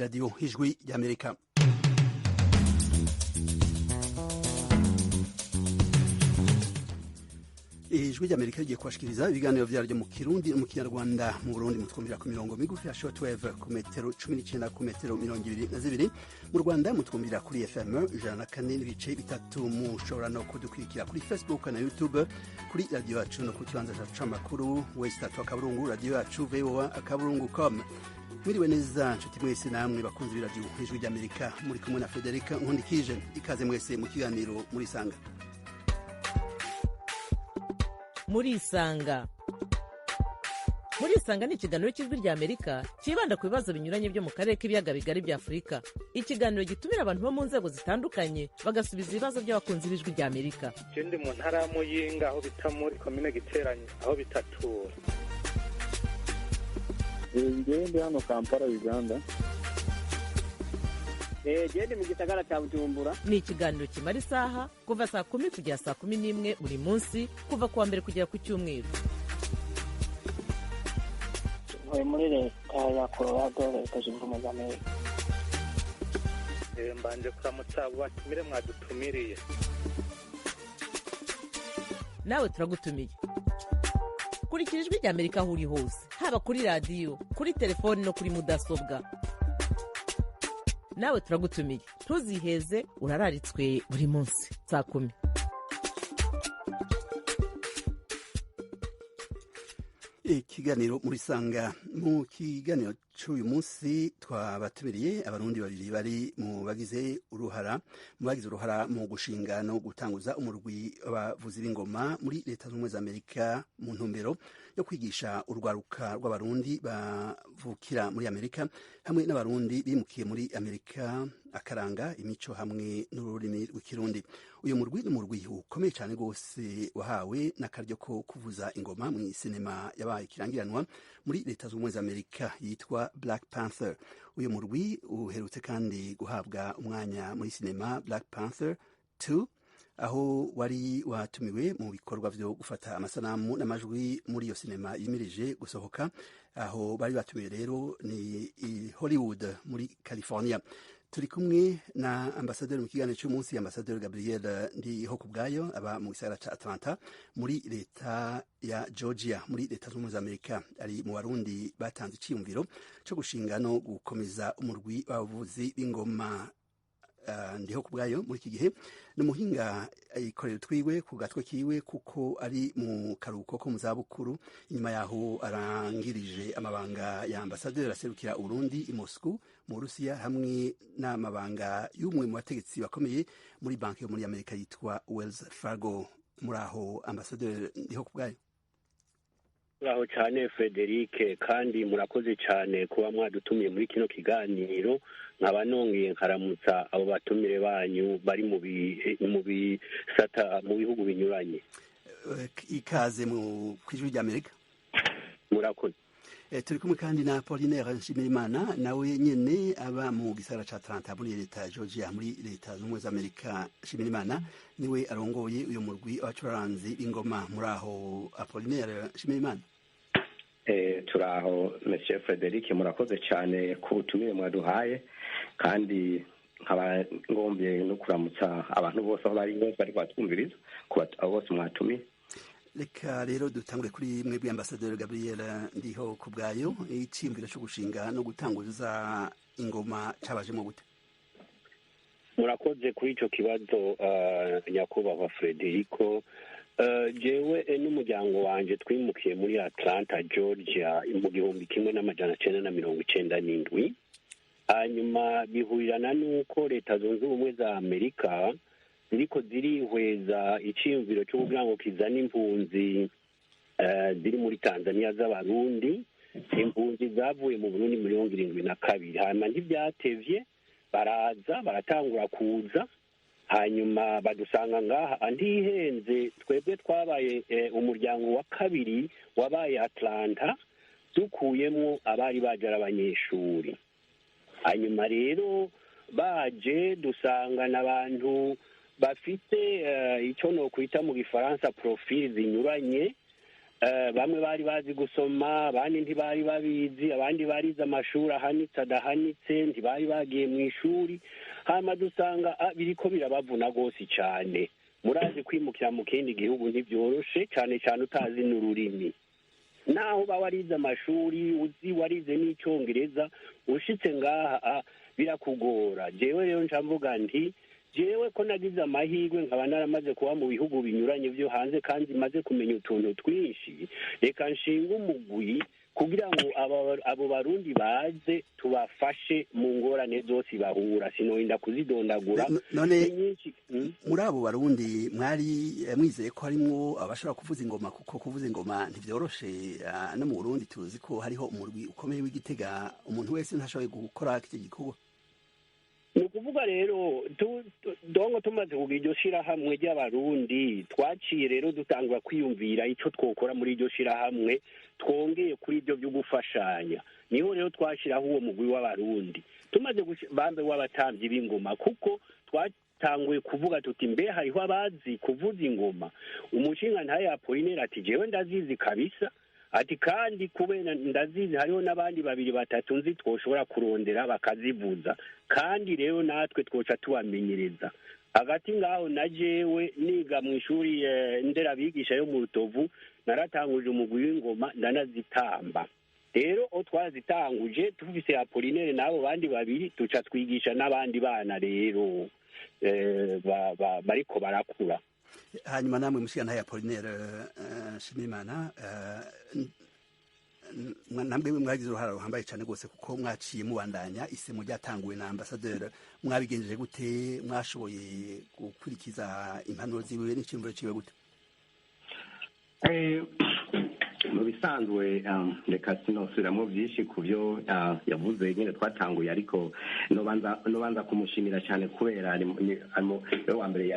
Radiyo Ijwi ry'Amerika. Ijwi ry'Amerika rigiye kubashikiriza ibiganiro vyaryo mu Kirundi no mu Kinyarwanda. Mu Burundi mutwumvira ku mirongo migufi ya shortwave ku metero 19, ku metero 22. Mu Rwanda mutwumvira kuri FM 104.3. Mushobora no kudukurikira kuri Facebook na YouTube kuri Radio Yacu, no ku kibanza cacu c'amakuru www.radioyacu.voa.com. Mwiriwe neza nshuti mwese namwe bakunzi b'iradiyo Ijwi ry'Amerika, muri kumwe na Frederic Nkundikije. Ikaze mwese mu kiganiro Murisanga. Murisanga, Murisanga ni ikiganiro cy'Ijwi rya Amerika cyibanda ku bibazo binyuranye byo mu karere k'ibiyaga bigari bya Afurika. Ikiganiro gitumira abantu bo mu nzego zitandukanye, bagasubiza ibibazo by'abakunzi b'Ijwi rya Amerika. Ndi mu ntara ya Muyinga, aho bita muri komine Giteranyi, aho bitatura. Njyewe ndi hano Kampala, Uganda. Gende mu gisagara cya Bujumbura. Ni ikiganiro kimara isaha, kuva saa 10 kugera saa 11 buri munsi, kuva ku wa mbere kugera ku cyumweru. Ntuye muri Leta ya Colorado, Leta Zunze Ubumwe za Amerika. Mbanje kuramutsa abo batumire mwadutumiriye. Nawe turagutumiye. Kurikira Ijwi rya Amerika aho uri hose, haba kuri radiyo, kuri telefoni no kuri mudasobwa. Nawe turagutumiye, ntuziheze, urararitswe buri munsi saa 10. Ikiganiro Murisanga. Mu kiganiro cy'uyu munsi twabatumiriye Abarundi babiri bari mu bagize uruhara mu gushinga no gutanguza umurwi w'abavuzi b'ingoma muri Leta Zunze Ubumwe za Amerika, mu ntumbero yo kwigisha urwaruka rw'Abarundi bavukira muri Amerika hamwe n'Abarundi bimukiye muri Amerika akaranga, imico hamwe n'ururimi rw'Ikirundi. Uyu murwi ni umurwi ukomeye cyane rwose, wahawe n'akaryo ko kuvuza ingoma mu sinema yabaye ikirangiranwa muri Leta Zunze Ubumwe za Amerika yitwa Black Panther. Uyu murwi uherutse kandi guhabwa umwanya muri sinema Black Panther 2, aho wari watumiwe mu bikorwa vyo gufata amasanamu n'amajwi muri iyo sinema yimirije gusohoka. Aho bari batumiwe rero ni i Hollywood muri California. Turi kumwe na ambasaderi mu kiganiro cy'umunsi, Ambasaderi Gabriel Ndihokubwayo, aba mu gisagara ca Atlanta muri Leta ya Georgia muri Leta Zunze Ubumwe za Amerika. Ari mu Barundi batanze iciyumviro co gushinga no gukomeza umurwi w'abavuzi b'ingoma. Ndihokubwayo muri iki gihe ni umuhinga, ikorera utwiwe ku gatwe kiwe, kuko ari mu karuhuko ko mu zabukuru, inyuma yaho arangirije amabanga ya ambasaderi aserukira Uburundi i Moscou mu Burusiya, hamwe n'amabanga y'umwe mu bategetsi bakomeye muri banki yo muri Amerika yitwa Wells Fargo. Muri aho, Ambasaderi Ndihokubwayo? Muraho cyane Frederic, kandi murakoze cyane kuba mwadutumiye muri kino kiganiro. Nkaba nongeye nkaramutsa abo batumire banyu bari mu bisata mu bihugu binyuranye. Ikaze mu Kwijwi rya Amerika. Murakoze. Turi kumwe kandi na Apollinaire Nshimirimana, nawe nyene aba mu gisagara ca Atlanta muri Leta ya Georgia muri Leta Zunze Ubumwe za Amerika. Nshimirimana niwe arongoye uyu murwi w'abacuranzi b'ingoma. Muri aho, Apollinaire Nshimirimana? Turaho Monsieur Frederic, murakoze cyane ku butumire mwaduhaye, kandi nkaba ngombye no kuramutsa abantu bose aho bari bose bari batwumviriza, abo bose mwatumiye. Reka rero dutangure kuri mwebwe, Ambasaderi Gabriel Ndihokubwayo. Iciyumviro cyo gushinga no gutanguza ingoma cabajemo gute? Murakoze kuri ico kibazo, nyakubahwa Frederico. Jewe n'umuryango wanje twimukiye muri Atlanta, Georgia, mu 1997. Hanyuma bihurirana n'uko Leta Zunze Ubumwe za Amerika ziriko zirihweza iciyumviro cyo kugira ngo kizane impunzi ziri muri Tanzania z'Abarundi, impunzi zavuye mu Burundi 72. Hanyuma ntivyatevye, baraza, baratangura kuza, hanyuma badusanga ngaha. Ntihenze, twebwe twabaye umuryango wa kabiri wabaye Atlanta, dukuyemwo abari baje ari abanyeshuri. Hanyuma rero baje dusangana abantu bafite icyo nokwita mu Gifaransa profil zinyuranye. Bamwe bari bazi gusoma, abandi ntibari babizi, abandi barize amashuri ahanitse adahanitse, ntibari bagiye mu ishuri. Hama dusanga biriko birabavuna rwose cyane. Murazi kwimukira mu kindi gihugu ntibyoroshe, cyane cyane utazi n'ururimi. Naho uba warize amashuri, uzi warize n'icyongereza, ushitse ngaha birakugora. Jewe rero nca mvuga nti jewe ko nagize amahirwe nkaba naramaze kuba mu bihugu binyuranye byo hanze kandi maze kumenya utuntu twinshi, reka nshinga umugwi kugira ngo abo Barundi baze tubafashe mu ngorane zose bahura. Sinorinda kuzidondagura. None muri abo Barundi mwari mwizeye ko harimwo abashobora kuvuza ingoma? Kuko kuvuza ingoma ntivyoroshe. No mu Burundi tuzi ko hariho umurwi ukomeye w'Igitega, umuntu wese ntashoboye gukora iki gikorwa. Ni ukuvuga rero dongo tumaze kugira iryo shirahamwe ry'Abarundi, twaciye rero dutangura kwiyumvira icyo twokora muri iryo shirahamwe twongeye kuri ibyo byo gufashanya. Niho rero twashiraho uwo mugwi w'Abarundi tumaze bambe w'abatambyi b'ingoma, kuko twatanguye kuvuga tuti mbe hariho abazi kuvuza ingoma. Umushinga ntaye Apollinaire ati jewe ndazizi kabisa, ati kandi kubera ndazizi hariho n'abandi babiri batatu nzi twoshobora kurondera bakazivuza, kandi rero natwe twoca tubamenyereza. Hagati ngaho na jewe niga mu ishuri nderabigisha yo mu Rutovu, naratanguje umugwi w'ingoma ndanazitamba. Rero o twazitanguje tufise Apollinaire n'abo bandi babiri, tuca twigisha n'abandi bana rero bariko barakura. Hanyuma namwe mushigantahe Apollinaire Nshimirimana, namwe mwagize uruhara ruhambaye cyane rwose, kuko mwaciye mubandanya isemo ryatanguwe na ambasaderi. Mwabigenjeje gute? Mwashoboye gukurikiza impanuro ziwe n'iciyumviro ciwe gute? Mu bisanzwe reka sinosubiramo byinshi ku byo yavuze nyine twatanguye, ariko nobanza kumushimira cyane kubera wa mbere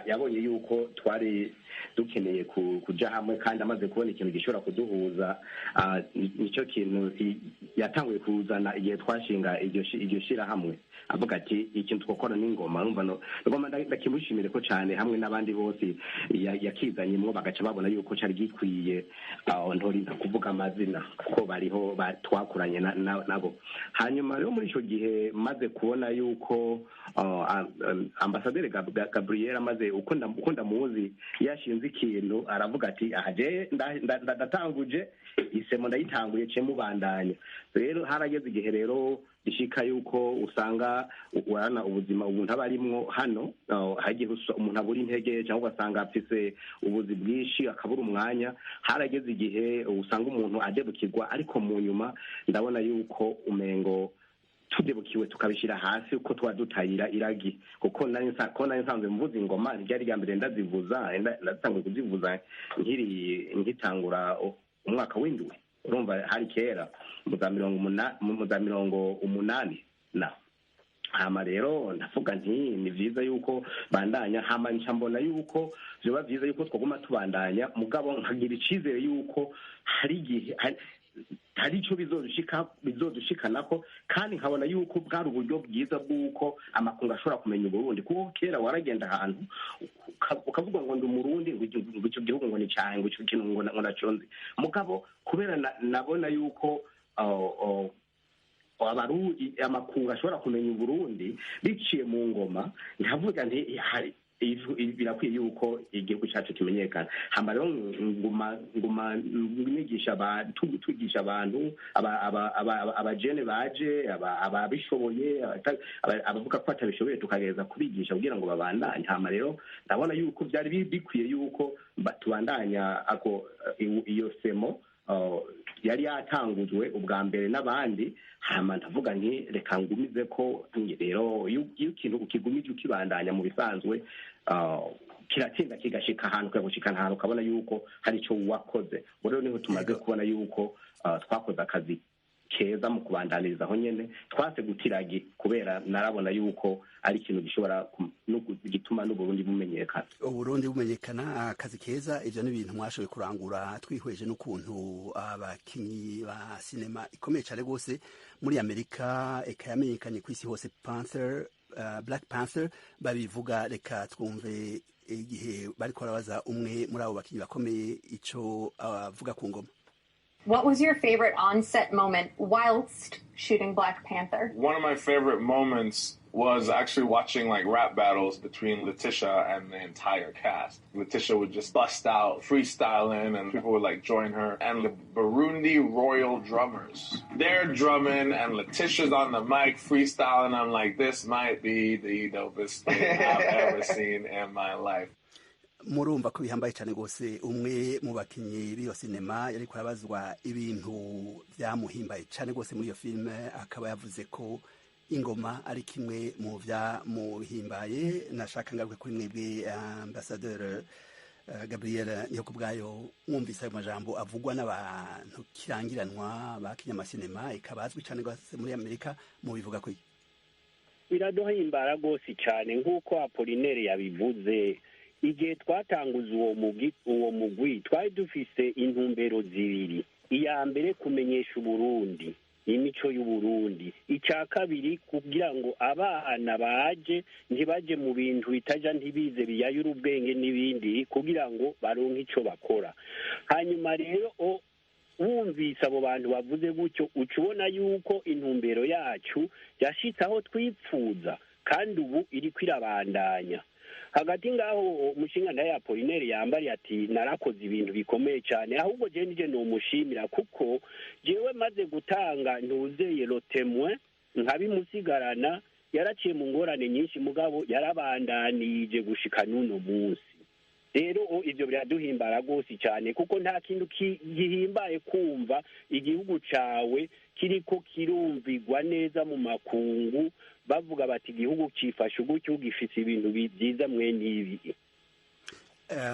yabonye yuko twari dukeneye kuja hamwe, kandi amaze kubona ikintu gishobora kuduhuza. Nicyo kintu yatanguye kuzana igihe twashinga iryo shirahamwe, avuga ati ikintu twakora n'ingoma. Urumva ndakimushimire ko cyane, hamwe n'abandi bose yakizanyemwo bagaca babona yuko cari gikwiye. Ntorinda kuvuga amazina kuko bariho twakuranye nabo. Hanyuma rero muri ico gihe maze kubona yuko ambasaderi Gabriel amaze uko ndamuzi yashinze ikintu, aravuga ati aha je ndatanguje isemo, ndayitanguye ce mubandanya. Rero harageze igihe rero gishika yuko usanga urana ubuzima umuntu aba arimwo hano, hagiye umuntu abura intege cyangwa ugasanga afise ubuzi bwinshi akabura umwanya. Harageze igihe usanga umuntu adebukirwa, ariko mu nyuma ndabona yuko umengo tudebukiwe tukabishyira hasi uko tuba dutayira iragi, kuko nari nsanzwe mvuza ingoma, ntiryari rya mbere ndazivuza, ndatanguye kuzivuza nkitangura umwaka w'indwi. Urumva hari kera mu za 80 na hama rero ndavuga nti ni vyiza yuko bandanya. Hama nca mbona yuko vyoba vyiza yuko twaguma tubandanya, mugabo nkagira icizere yuko hari igihe hari ico bizodushikanako, kandi nkabona yuko bwari uburyo bwiza bw'uko amakungu ashobora kumenya Uburundi. Kuko kera waragenda ahantu ukavuga ngo ndi Umurundi, ngo ico gihugu ngo ni cyanjye, ngo ico kintu ngo naco nzi. Mugabo kubera nabona yuko Abarundi amakungu ashobora kumenya Uburundi biciye mu ngoma, nkavuga nti birakwiye yuko igihugu cyacu kimenyekana. Hama rero nguma nigisha abantu, twigisha abantu abajene baje, ababishoboye, abavuga ko batabishoboye, tukagereza kubigisha kugira ngo babandanye. Hama rero ndabona yuko byari bikwiye yuko tubandanya ako iyo semo yari yatangujwe ubwa mbere n'abandi. Hama ndavuga nti reka ngumize ko rero iyo ikintu ukigumije ukibandanya mu bisanzwe kiratsinda kigashika ahantu, kikagushika ahantu ukabona yuko hari ico wakoze. Rero niho tumaze kubona yuko twakoze akazi keza mu kubandaniriza aho nyene twase gutiragi, kubera narabona yuko ari ikintu gishobora gituma n'Uburundi bumenyekana. Uburundi bumenyekana, akazi keza. Ivyo ni ibintu mwashoboye kurangura twihweje n'ukuntu abakinyi ba sinema ikomeye cyane rwose muri Amerika, eka yamenyekanye ku isi hose, Panther Black Panther babivuga. Reka twumve igihe bariko barabaza umwe muri abo bakinyi bakomeye ico avuga ku ngoma. What was your favorite on-set moment whilst shooting Black Panther? One of my favorite moments was actually watching like rap battles between Letitia and the entire cast. Letitia would just bust out freestyling and people would like join her. And the Burundi Royal Drummers, they're drumming and Letitia's on the mic freestyling. I'm like, this might be the dopest thing I've ever seen in my life. Murumva ko bihambaye cyane rwose. Umwe mu bakinnyi b'iyo sinema yariko arabazwa ibintu byamuhimbaye cyane rwose muri iyo filime, akaba yavuze ko ingoma ari kimwe mu byamuhimbaye. Nashaka ngaruke kuri mwebwe, ambasaderi Gabriel Nihokubwayo. Mwumvise ayo majambo avugwa n'abantu kirangiranwa bakinye amasinema, ikaba azwi cyane rwose muri Amerika, mubivuga ko? Biraduhimbara rwose cyane. Nk'uko Apolinere yabivuze, igihe twatanguza uwo mugwi twari dufise intumbero zibiri: iya mbere, kumenyesha Uburundi, imico y'Uburundi; icya kabiri, kugira ngo abana baje ntibaje mu bintu bitaja, ntibize biyayura ubwenge n'ibindi, kugira ngo baronke ico bakora. Hanyuma rero wumvise abo bantu bavuze gutyo, uca ubona yuko intumbero yacu yashitse aho twipfuza, kandi ubu iriko irabandanya. Hagati ngaho, umushinga ya Apolinere yambariye ati narakoze ibintu bikomeye cyane. Ahubwo je nije nomushimira, kuko jewe maze gutanga ntuzeye rotemwe nkabimusigarana, yaraciye mu ngorane nyinshi, mugabo yarabandanije gushika n'uno munsi. Rero ibyo biraduhimbara rwose cyane, kuko nta kintu gihimbaye kumva igihugu cawe kiriko kirumvigwa neza mu makungu, bavuga bati igihugu cifashe gutyo, gifise ibintu byiza mwene ibi.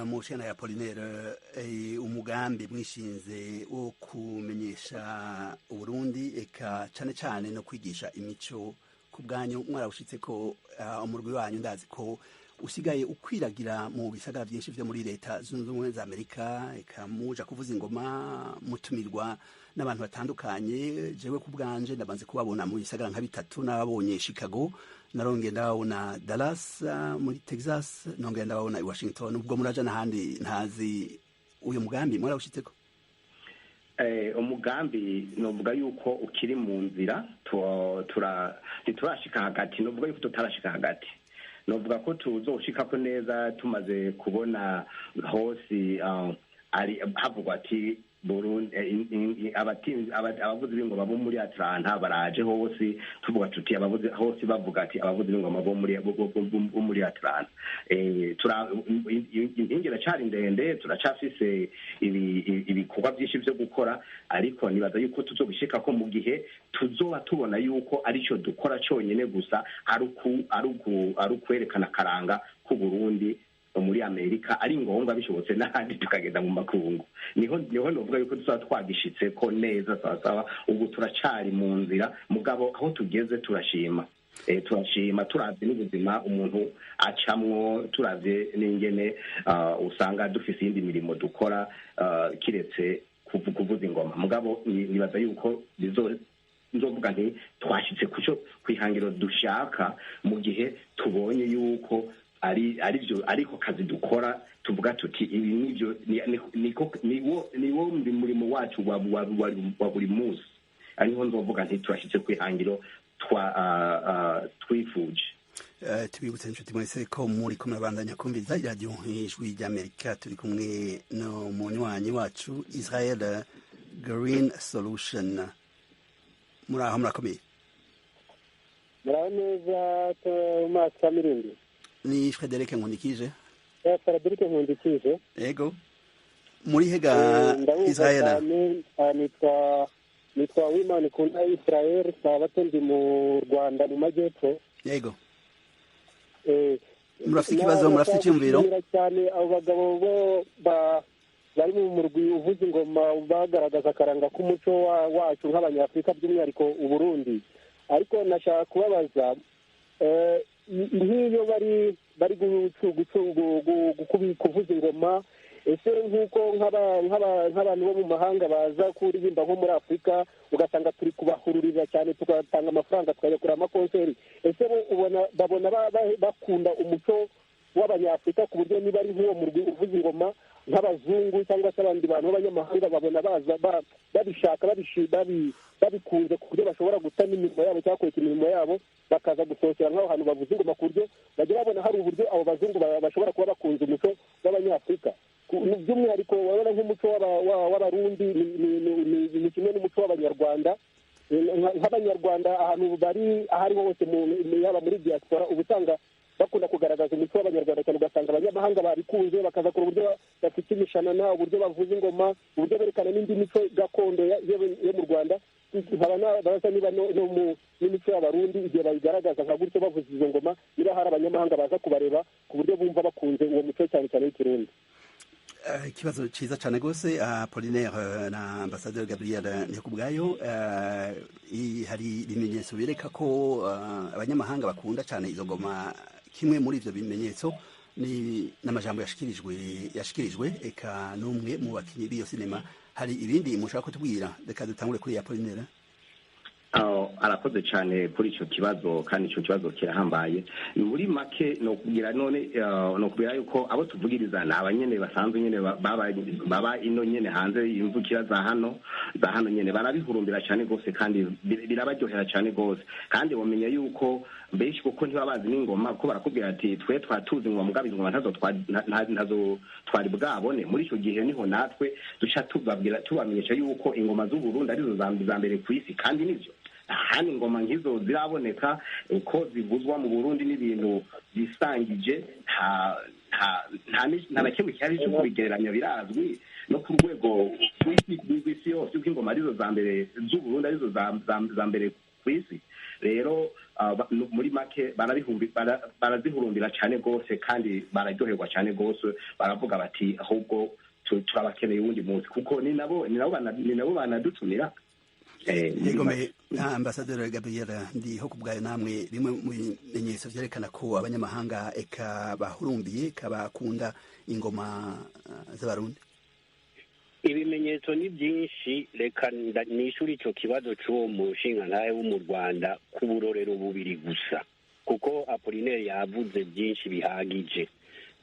Mu shana ya Apolinere, umugambi mwishinze wo kumenyesha Uburundi, eka cane cane no kwigisha imico, ku bwanyu mwarawushitse ko? Umurwi wanyu ndazi ko usigaye ukwiragira mu bisagara byinshi vyo muri Leta Zunze Ubumwe za Amerika, eka muja kuvuza ingoma mutumirwa n'abantu batandukanye. Jewe ku bwanje ndabanze kubabona mu bisagara nka bitatu: nababonye Chicago, narongeye ndababona Dallas muri Texas, nongeye ndababona i Washington. Ubwo muraja n'ahandi ntazi. Uyu mugambi mwarawushitseko? Umugambi novuga yuko ukiri mu nzira, ntiturashika hagati. Novuga yuko tutarashika hagati. Novuga ko tuzoshikako neza tumaze kubona hose ari havugwa ati abavuzi b'ingoma bo muri Atlanta baraje hose, tuvuga tuti abavuzi hose bavuga ati abavuzi b'ingoma bo muri Atlanta. Inkingi iracari ndende, turacafise ibikorwa byinshi vyo gukora, ariko nibaza yuko tuzobishikako mu gihe tuzoba tubona yuko arico dukora conyene gusa ari ukwerekana akaranga k'Uburundi muri Amerika, ari ngombwa bishobotse n'ahandi tukagenda mu makungu. Niho novuga yuko tuzaba twagishitse ko neza sawasawa. Ubu turacari mu nzira, mugabo aho tugeze turashima. Turashima turavye n'ubuzima umuntu acamwo, turavye n'ingene usanga dufise iyindi mirimo dukora kiretse kuvuza ingoma. Mugabo nibaza yuko nzovuga nti twashitse kuco kwihangiro dushaka mu gihe tubonye yuko ari arivyo ariko kazi dukora, tuvuga tuti ibi nivyo niko niwo murimo wacu wa buri munsi, ariho nzovuga nti turashitse kwihangiro twifuje. Tubibutse inshuti mwese ko muri kumwe murabandanya kumviriza iradiyo Ijwi ry'Amerika. Turi kumwe no munywanyi wacu Israel Green Solution. Muri aho murakomeye? Muraho neza, Thomas Kamirindi. Ni Frederic Nkundikije. Frederic Nkundikije. Yego, muri hega, Israel? Nitwa Wimana Ikunda Israel Sabato, ndi mu Rwanda mu majyepfo. Yego, murafite ikibazo, murafite icyumviro? Cyane abo bagabo bo bari mu murwi uvuza ingoma bagaragaza akaranga k'umuco wacu nk'Abanyafurika, by'umwihariko Uburundi. Ariko nashaka kubabaza, nk'iyo bari kuvuza ingoma, Ese nk'uko nk'abantu bo mu mahanga baza kuririmba nko muri Afurika, ugasanga turi kubahururira cyane, tugatanga amafaranga tukajya kureba amakonseri, ese bo ubona babona bakunda umuco w'Abanyafurika, ku buryo niba ari nk'uwo murwi uvuza ingoma, nk'abazungu cyangwa se abandi bantu b'abanyamahanga babona baza babishaka, babikunze, ku buryo bashobora gutana imirimo yabo cyangwa kureka imirimo yabo bakaza gusohokera nk'aho hantu bavuza ingoma, ku buryo bajya babona hari uburyo abo bazungu bashobora kuba bakunze umuco w'Abanyafurika? By'umwihariko urabona nk'umuco w'Abarundi ni kimwe n'umuco w'Abanyarwanda. Nk'Abanyarwanda ahantu bari aho ariho hose, yaba muri diaspora, uba usanga bakunda kugaragaza umuco w'Abanyarwanda cyane, ugasanga abanyamahanga babikunze, bakaza kureba uburyo bafite imishanana, uburyo bavuza ingoma, uburyo berekana n'indi mico gakondo yo mu Rwanda. Nkaba nabaza niba no mu n'imico y'Abarundi, igihe bayigaragaza nka gutyo bavuza izo ngoma, niba hari abanyamahanga baza kubareba ku buryo bumva bakunze uwo muco, cyane cyane w'Ikirundi. Ikibazo ciza cane gose, Apollinaire na Ambassadeur Gabriel Ndikubwayo. Hari ibimenyetso bereka ko abanyamahanga bakunda cane izo ngoma. Kimwe muri ivyo bimenyetso ni n'amajambo yashikirijwe eka n'umwe mu bakinyi b'iyo sinema. Hari ibindi mushaka kutubwira? Reka dutangure kuri Apollinaire. Arakoze cyane kuri icyo kibazo, kandi icyo kibazo kirahambaye. Muri make nokubwira none nokubwira yuko abo tuvugiriza ni abanyene basanzwe nyene baba ino nyene hanze, imvukira za hano nyene. Barabihurumbira cyane rwose kandi birabaryohera cyane rwose. Kandi bamenya yuko benshi kuko ntibaba bazi n'ingoma, kuko barakubwira ati: "Twe twatuzi ingoma, mugabo ingoma ntazo twari bwabone." Muri icyo gihe niho natwe duca tubabwira, tubamenyesha yuko ingoma z'Uburundi arizo za mbere ku isi, kandi nivyo, ahandi ingoma nk'izo ziraboneka. Uko zivuzwa mu Burundi n'ibintu byisangije, nta na kimwe gihari cyo kubigereranya. Birazwi no ku rwego rw'isi yose yuko ingoma arizo za mbere z'Uburundi, arizo za mbere ku isi. Rero muri make barazihurumbira cyane rwose kandi bararyoherwa cyane rwose. Baravuga bati: "Ahubwo turabakeneye uwundi munsi," kuko ni nabo banadutumira. Yegome, Ambasaderi Gabriel Ndiho kubwayo, namwe bimwe mu bimenyetso vyerekana ko abanyamahanga eka bahurumbiye, eka bakunda ingoma z'Abarundi? Ibimenyetso ni byinshi. Reka nishure ico kibazo c'uwo mushingantahe wo mu Rwanda ku burorero bubiri gusa, kuko Apollinaire yavuze byinshi bihagije.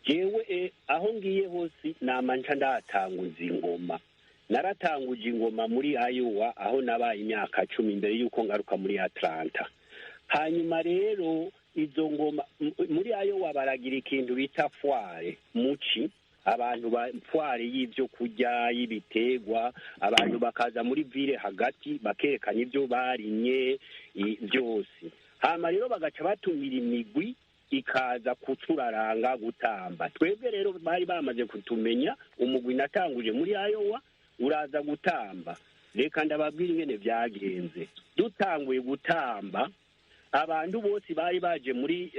Jewe aho ngiye hose nama nca ndahatanguza ingoma. Naratanguje ingoma muri Iowa, aho nabaye imyaka 10 imbere y'uko ngaruka muri Atlanta. Hanyuma rero izo ngoma muri Iowa baragira ikintu bita foire muci, abantu ba foire y'ivyo kurya, y'ibiterwa, abantu bakaza muri ville hagati bakerekana ibyo barimye byose. Hama rero bagaca batumira imigwi ikaza kuturaranga, gutamba. Twebwe rero bari bamaze kutumenya, umugwi natanguje muri Iowa uraza gutamba. Reka ndababwira ingene vyagenze. Dutanguye gutamba, abantu bose bari baje muri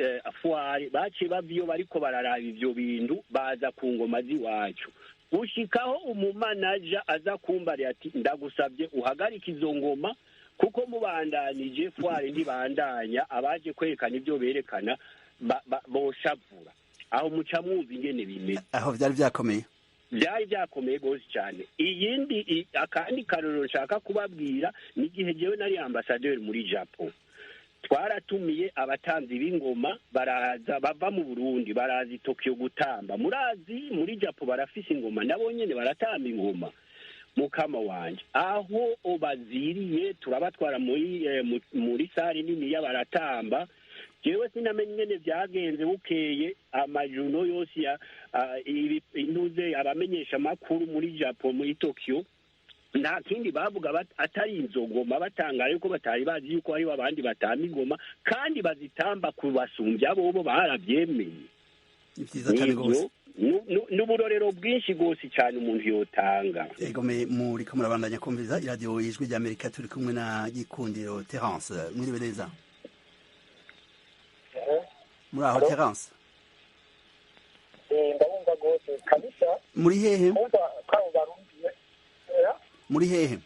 foire baciye bava iyo bariko bararaba ivyo bintu, baza ku ngoma z'iwacu, gushikaho umumanaja aza kumbarira ati: "Ndagusabye uhagarike izo ngoma, kuko mubandanije foire ntibandanya, abaje kwerekana ibyo berekana boshavura." Aho muca mwumva ingene bimeze. Aho vyari vyakomeye. Byari byakomeye rwose cyane. Iyindi, akandi karorero nshaka kubabwira ni igihe jewe nari ambasaderi muri Japon. Twaratumiye abatanzi b'ingoma, baraza bava mu Burundi, baraza i Tokyo gutamba. Murazi muri Japon barafise ingoma, nabo nyene baratamba ingoma. Mukama wanje, aho baziriye turabatwara muri salle niniya, baratamba. Jewe sinamenye ingene vyagenze, bukeye amajuno yose ya intuze, abamenyesha amakuru muri Japon, muri Tokyo, nta kindi bavuga atari izo ngoma, batangara yuko batari bazi yuko hariho abandi batamba ingoma kandi bazitamba kubasumbya bobo, baravyemeye. Ni vyiza cane gose. N'uburorero bwinshi rwose cyane umuntu yotanga. Egome, muriko murabandanya kumviriza iradiyo Ijwi ry'Amerika. Turi kumwe na Gikundiro Terence. Mwiriwe neza? Muri aho, Terence? Ndabumva rwose kabisa. Muri hehe? Kumva kwabo Barundi. Muri hehe?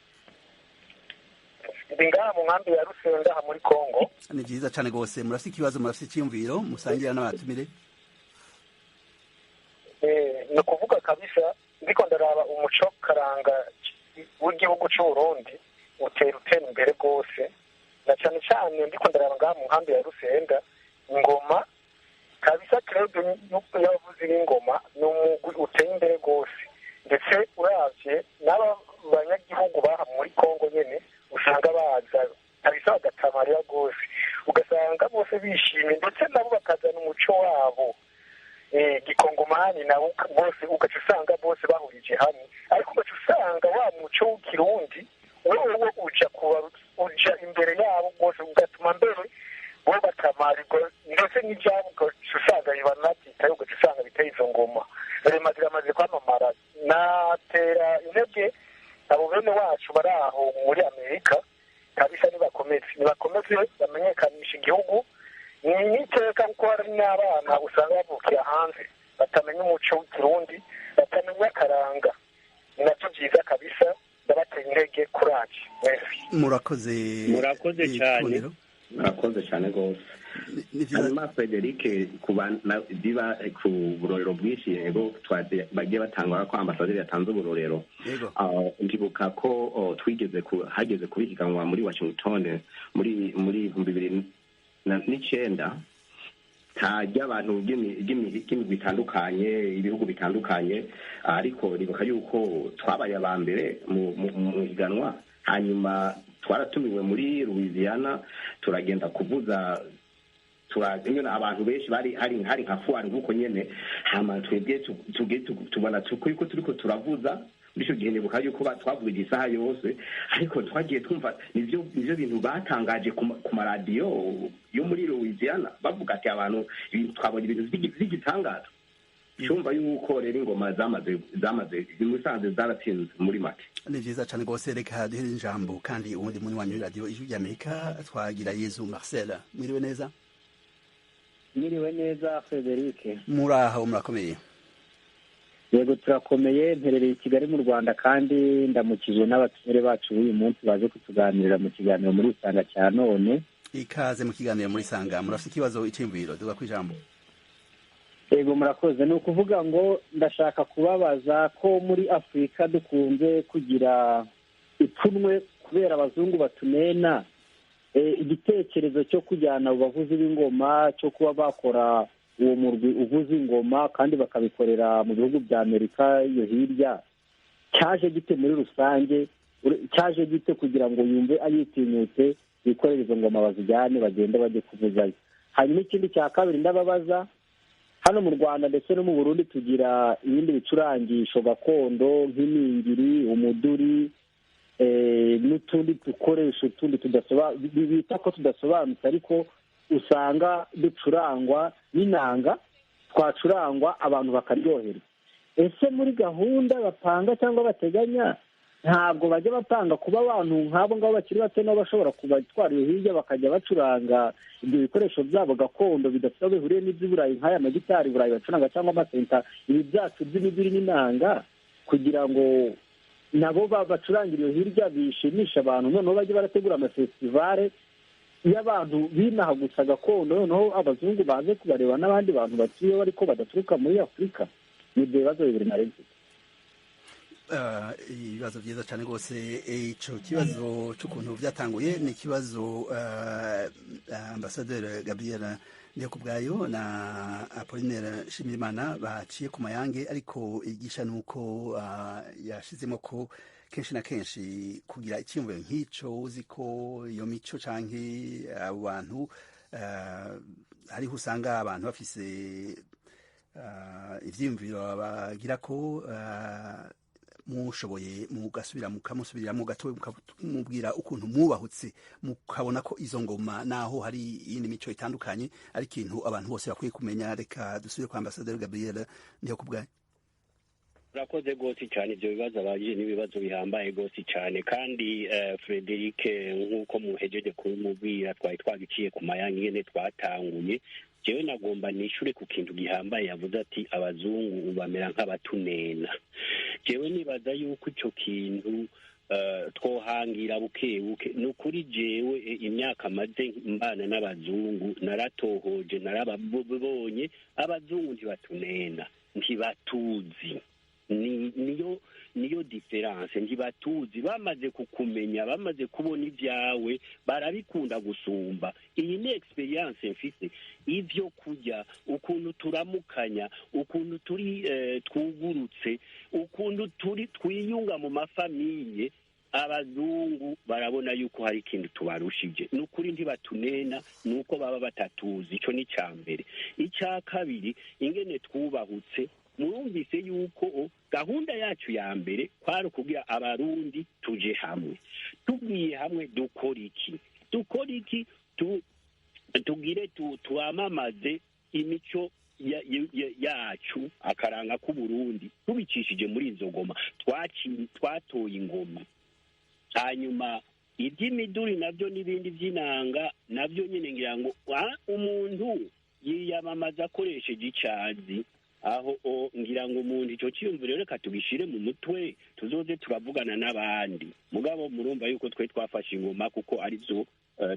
Ndi ngaha mu nkambi ya Rusenda, aha muri Kongo. Ni vyiza cane gose. Murafise ikibazo, murafise iciyumviro musangira n'abatumire? Ni ukuvuga kabisa Ndiko ndaraba umuco karanga w'igihugu c'Uburundi utera imbere rwose, na cane cane ndiko ndaraba ngaha mu nkambi ya Rusenda ingoma kabisa. Club y'abavuzi b'ingoma ni umugwi uteye imbere rwose, ndetse uravye n'aba banyagihugu baha muri Kongo nyene usanga baza kabisa bagatamarira rwose, ugasanga bose bishimye, ndetse nabo bakazana umuco wabo gikongomani, nabo bose ugaca usanga bose bahurije hamwe. Ariko ugaca usanga wa muco w'ikirundi wowe uja uja imbere yabo rwose, ugatuma mbere bo batamarirwa, ndetse n'ibyabo ugaca usanga banabyitaye, ugaca usanga biteye izo ngoma rema ziramaze kwamamara. Natera intege abo bene wacu bari aho muri Amerika kabisa, nibakomeze bamenyekanisha igihugu. Ni n'iteka kuko hari n'abana usanga bavukira hanze batamenya umuco w'ikirundi, batamenya akaranga. Ni nabyo byiza kabisa, ndabatera intege kuraje mwese. Murakoze. Murakoze cyane. Murakoze cyane rwose. Hanyuma Frederic, biba ku burorero bwinshi, yego, bagiye batangwa ko ambasaderi yatanze uburorero. Ndibuka ko twigeze hageze kubihiganwa muri Washington muri 2009, hajya abantu b'imigwi itandukanye, ibihugu bitandukanye, ariko ndibuka yuko twabaye aba mbere mu higanwa. Hanyuma twaratumiwe muri Louisiana, turagenda kuvuza, turanyura abantu benshi bari hari nka fuwari nk'uko nyene. Hama twebwe tubona yuko turiko turavuza muri ico gihe, nibuka yuko twavugije isaha yose, ariko twagiye twumva nivyo bintu batangaje ku maradiyo yo muri Louisiana, bavuga ati abantu twabonye ibintu vy'igitangaza. Cyumva yuko rero ingoma zamaze musanze zaratsinze muri make. Ni vyiza cane rwose. Reka duhere ijambo kandi uwundi munywanyi w'iradiyo Ijwi ry'Amerika, twagira Yezu Marcel. Mwiriwe neza? Mwiriwe neza Frederic. Muraho, murakomeye? Yego, turakomeye. Mperereye i Kigali mu Rwanda, kandi ndamukije n'abatumire bacu b'uyu munsi baje kutuganirira mu kiganiro muri Isanga cya none. Ikaze mu kiganiro muri Isanga. Murafite ikibazo, iciyumviro? Duga kw'ijambo. Yego, murakoze. Ni ukuvuga ngo ndashaka kubabaza ko muri Afurika dukunze kugira ipfunwe kubera abazungu batunena. Igitekerezo cyo kujyana abo bavuzi b'ingoma, cyo kuba bakora uwo murwi uvuza ingoma kandi bakabikorera mu bihugu bya Amerika yo hirya, cyaje gite muri rusange? Cyaje gite kugira ngo yumve ayitinyutse bikorere izo ngoma bazijyane bagende bajye kuvuzayo? Hanyuma ikindi cya kabiri ndababaza, hano mu Rwanda ndetse no mu Burundi tugira ibindi bicurangisho gakondo nk'iningiri, umuduri, n'utundi dukoresho tundi bita ko tudasobanutse, ariko usanga ducurangwa n'inanga, twacurangwa abantu bakaryoherwa. Ese muri gahunda bapanga cyangwa bateganya, ntabwo bajya bapanga kuba abantu nk'abo ngabo bakiri bato nabo bashobora kubatwara iyo hirya bakajya bacuranga ibyo bikoresho byabo gakondo bidafite aho bihuriye n'iby'Iburayi, nk'aya magitari Burayi bacuranga cyangwa amasenta, ibi byacu by'imiduri n'inanga, kugira ngo nabo bacurangira iyo hirya bishimisha abantu, noneho bajye barategura amafestivale y'abantu binaha gusa gakondo, noneho abazungu baze kubareba n'abandi bantu batuyeho ariko badaturuka muri Afurika? Ni ibyo bibazo bibiri nari mfite. Ibibazo byiza cyane rwose. Ico kibazo c'ukuntu byatanguye ni ikibazo ambasaderi Gabriel Ndihokubwayo na Apollinaire Nshimirimana baciye ku mayange, ariko igisha nuko yashizemo ko kenshi na kenshi kugira icyiyumviro nk'ico, uzi ko iyo mico canke abo bantu hariho usanga abantu bafise ivyiyumviro bagira ko mushoboye mugasubira mukamusubiriramo gato, mukamubwira ukuntu mwubahutse mukabona ko izo ngoma naho hari iyindi mico itandukanye ari ikintu abantu bose bakwiye kumenya. Reka dusubire kwa ambasaderi Gabriel Ndihokubwayo. Urakoze rwose cyane. Ibyo bibazo abajije n'ibibazo bihambaye rwose cyane, kandi Frederic, nk'uko muhejeje kubimubwira, twari twagiciye ku mayange ingene twatanguye. Jewe nagomba nishure ku kintu gihambaye yavuze ati abazungu bamera nk'abatunena. Jewe nibaza yuko ico kintu twohangira buke buke. Ni ukuri jewe imyaka maze mbana n'abazungu naratohoje, narababonye, abazungu ntibatunena, ntibatuzi. Niyo différence. Ntibatuzi. Bamaze kukumenya, bamaze kubona ibyawe, barabikunda gusumba. Iyi ni expérience mfise. Ivyo kurya, ukuntu turamukanya, ukuntu turi twugurutse, ukuntu turi twiyunga mu ma familles, abazungu barabona yuko hari ikintu tubarushije. Ni ukuri ntibatunena, ni uko baba batatuzi. Ico ni icya mbere. Icya kabiri, ingene twubahutse. Murumvise yuko gahunda yacu ya mbere kwari ukugira Abarundi tuje hamwe. Tugiye hamwe dukora iki? Dukora iki? Tugire twamamaze imico yacu, akaranga k'Uburundi, tubicishije muri izo ngoma. Twatoye ingoma. Hanyuma iby'imiduri nabyo n'ibindi by'inanga nabyo nyine, ngira ngo umuntu yiyamamaza akoresheje icazi aho. Ngira ngo umuntu icyo cyiyumviro reka tubishire mu mutwe, tuzoze turavugana n'abandi. Mugabo murumva yuko twe twafashe ingoma kuko arizo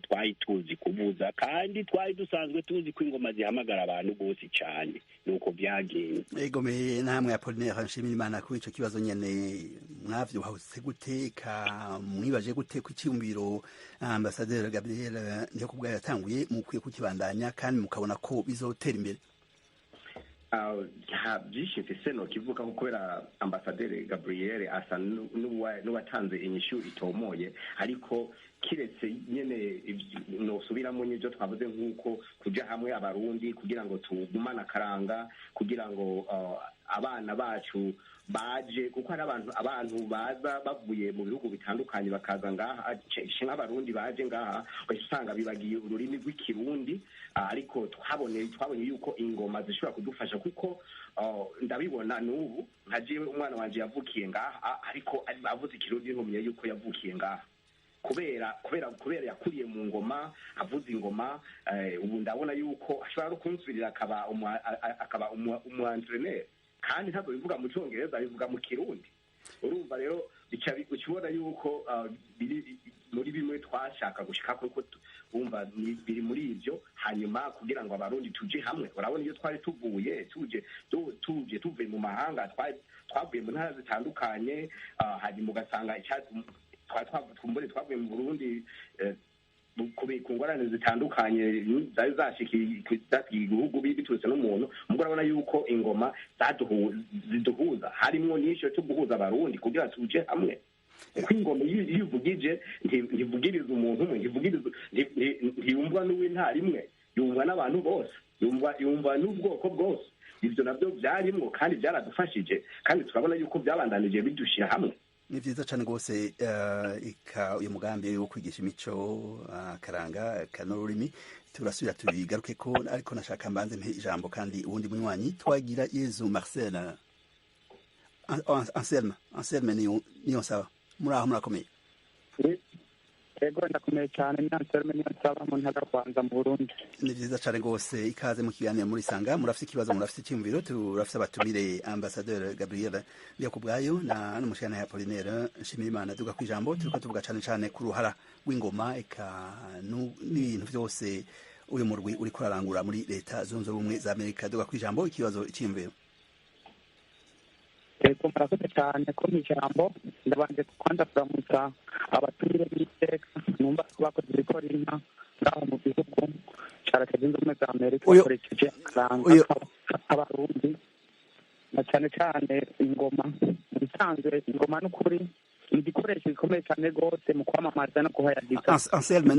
twari tuzi kuvuza, kandi twari dusanzwe tuzi ko ingoma zihamagara abantu rwose cyane. Nuko byagenze. Egomeye namwe, Apollinaire Nshimirimana, kuri ico kibazo nyene, mwavyuhuse gute ka mwibaje gute ko icyumviro Ambassadeur Gabriel Ndikubwayo yatanguye mukwiye kukibandanya kandi mukabona ko bizotera imbere? Nta byinshi mfise nokivuga ko, kubera Ambasaderi Gabriel asa n'uwatanze inyishu itomoye. Ariko kiretse nyene nosubiramo n'ibyo twavuze, nk'uko kuja hamwe Abarundi kugira ngo tugumane akaranga, kugira ngo abana bacu baje, kuko hari abantu baza bavuye mu bihugu bitandukanye bakaza ngaha, nk'Abarundi baje ngaha usanga bibagiye ururimi rw'Ikirundi. Ariko twabonye yuko ingoma zishobora kudufasha, kuko ndabibona n'ubu nka jewe umwana wanje yavukiye ngaha, ariko avuze Ikirundi ntumenye yuko yavukiye ngaha, kubera yakuriye mu ngoma, avuza ingoma. Ubu ndabona yuko ashobora no kunsubirira akaba umu entraîneur, kandi ntabwo bivuga mu Cyongereza, bivuga mu Kirundi. Urumva rero ukibona yuko biri muri bimwe twashaka gushika, kuko wumva biri muri ibyo. Hanyuma kugira ngo Abarundi tuje hamwe, urabona iyo twari tuvuye, tuje tuvuye mu mahanga, twavuye mu ntara zitandukanye, hanyuma ugasanga twari twavuye mu Burundi ku ngorane zitandukanye zari zashikiye igihugu biturutse n'umuntu. Ubwo urabona yuko ingoma ziduhuza, harimwo n'icyo cyo guhuza Abarundi kugira tuje hamwe, kuko ingoma iyo ivugije ntivugiriza umuntu umwe, ntiyumvwa n'uw'intara imwe, yumvwa n'abantu bose, yumvwa n'ubwoko bwose. Ibyo nabyo byarimwo kandi byaradufashije, kandi turabona yuko byabandanije bidushyira hamwe. Ni vyiza cane rwose. Ika uyu mugambi wo kwigisha imico, akaranga n'ururimi, turasubira tubigaruke ko, ariko nashaka mbanze mpe ijambo kandi uwundi munywanyi, Twagira Yezu Marcel. Anselme niyo nsaba, muri aho murakomeye? Ego, ndakomeye cyane. Ni Anselme niyo nsaba mu ntara Rwanda mu Burundi. Ni vyiza cane rwose. Ikaze mu kiganiro muri Sanga. Murafise ikibazo, murafise icyumviro? Turafise abatumire, Ambassadeur Gabriel Ndikubwayo na n'umushikana ya Apollinaire Nshimirimana. Duga kwijambo. Turiko tuvuga cane cane ku ruhara rw'ingoma, eka n'ibintu vyose uyu murwi uriko urarangura muri Leta Zunze Ubumwe za Amerika. Duga kwijambo, ikibazo, icyumviro. Ego, murakoze cyane ko mu ijambo. Ndabanje kwanza kuramutsa abatumire b'iteka, numva ko bakoze ibikora inka ngaho mu gihugu cya Leta Zunze Ubumwe za Amerika bakoresheje akaranga k'Abarundi, na cyane cyane ingoma. Mu bisanzwe ingoma n'ukuri ni igikoresho gikomeye cyane rwose mu kwamamaza no guhayagiza. Anselme,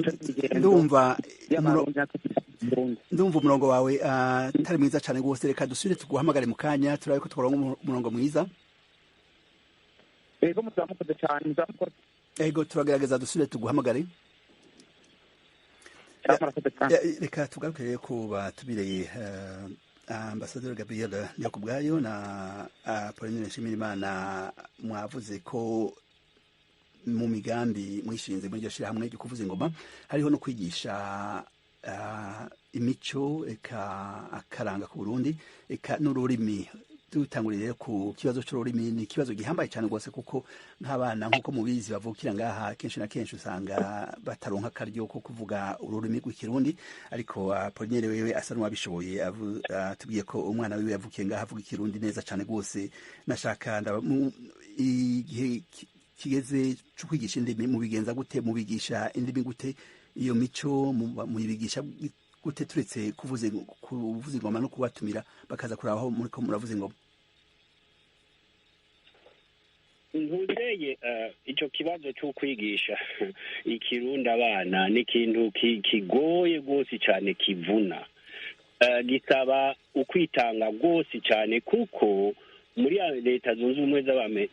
ndumva umurongo wawe atari mwiza cyane rwose. Reka dusubire tuguhamagare mu kanya, turabe ko tworonka umurongo mwiza. Ego, muzamukoze cyane, muzamukoze. Ego, turagerageza dusubire tuguhamagare. Reka tugaruke rero ku batubireye, Ambasaderi Gabriel Ndikubwayo na Apollinaire Nshimirimana. Mwavuze ko mu migambi mwishinze muri iryo shyirahamwe ryo kuvuza ingoma hariho no kwigisha imico, eka akaranga ku Burundi, eka n'ururimi. Dutanguriye ku kibazo c'ururimi, ni ikibazo gihambaye cyane rwose, kuko nk'abana, nk'uko mubizi, bavukira ngaha, kenshi na kenshi usanga bataronka akaryo ko kuvuga ururimi rw'Ikirundi. Ariko Apollinaire wewe asa n'uwabishoboye, atubwiye ko umwana wiwe yavukiye ngaha avuga Ikirundi neza cyane rwose. Nashaka igihe kigeze cyo kwigisha indimi, mubigenza gute? Mubigisha indimi gute? Iyo mico muyibigisha gute, turetse kuvuza ingoma no kubatumira bakaza kuraba aho muriko muravuza ingoma? Ntuzeye, icyo kibazo cyo kwigisha Ikirundi abana ni ikintu kigoye rwose cyane, kivuna, gisaba ukwitanga rwose cyane, kuko muri Leta Zunze Ubumwe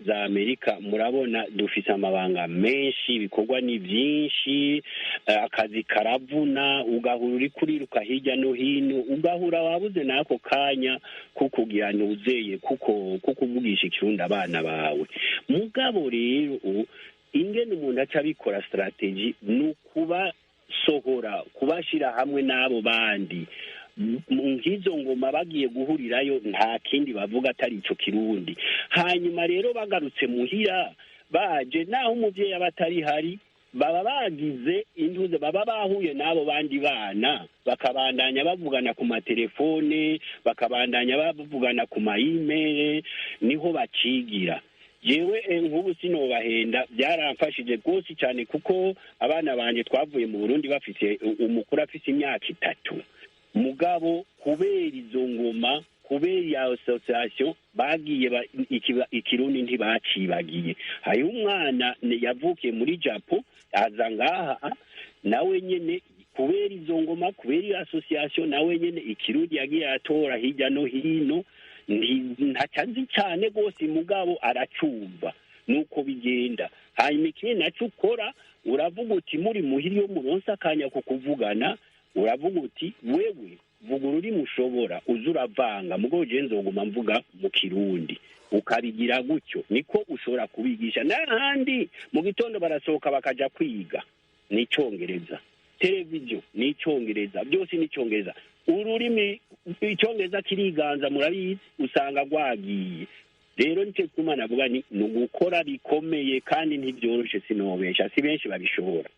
za Amerika murabona dufise amabanga menshi, ibikorwa ni byinshi, akazi karavuna, ugahura uri kuriruka hirya no hino, ugahura wabuze n'ako kanya ko kugira ntuzeye kuko kuvugisha Ikirundi abana bawe. Mugabo rero ingene umuntu aca abikora, strategy ni ukubasohora, kubashyira hamwe n'abo bandi nk'izo ngoma. Bagiye guhurirayo, nta kindi bavuga atari ico Kirundi. Hanyuma rero bagarutse muhira, baje naho umuvyeyi aba atari hari, baba bagize intuze, baba bahuye n'abo bandi bana, bakabandanya bavugana ku matelefone, bakabandanya bavugana ku ma email, niho bacigira. Jewe nk'ubu sinobahenda, byaramfashije rwose cyane, kuko abana banje twavuye mu Burundi bafite, umukuru afite imyaka 3. Mugabo kubera izo ngoma, kubera iya association bagiye, Ikirundi ntibacibagiye. Hariho umwana yavukiye muri Japo, aza ngaha, nawe nyene kubera izo ngoma, kubera iyo association, nawe nyene Ikirundi yagiye atora hirya no hino. Ntacazi cyane rwose, mugabo aracumva, nuko bigenda. Hanyuma ikindi nacyo ukora, uravuga uti muri muhiri, yo muronsa akanya ko kuvugana, uravuga uti: "Wewe vuga ururimi ushobora, uze uravanga, mugabo jewe nzoguma mvuga mu Kirundi." Ukabigira gutyo, niko ushobora kubigisha. N'ahandi mu gitondo barasohoka bakaja kwiga, ni Icongereza, televiziyo ni Icongereza, byose ni Icongereza. Ururimi Icyongereza kiriganza, murabizi, usanga rwagiye. Rero nicyo gituma navuga ni ugukora bikomeye kandi ntibyoroshe, sinobesha, si benshi babishobora.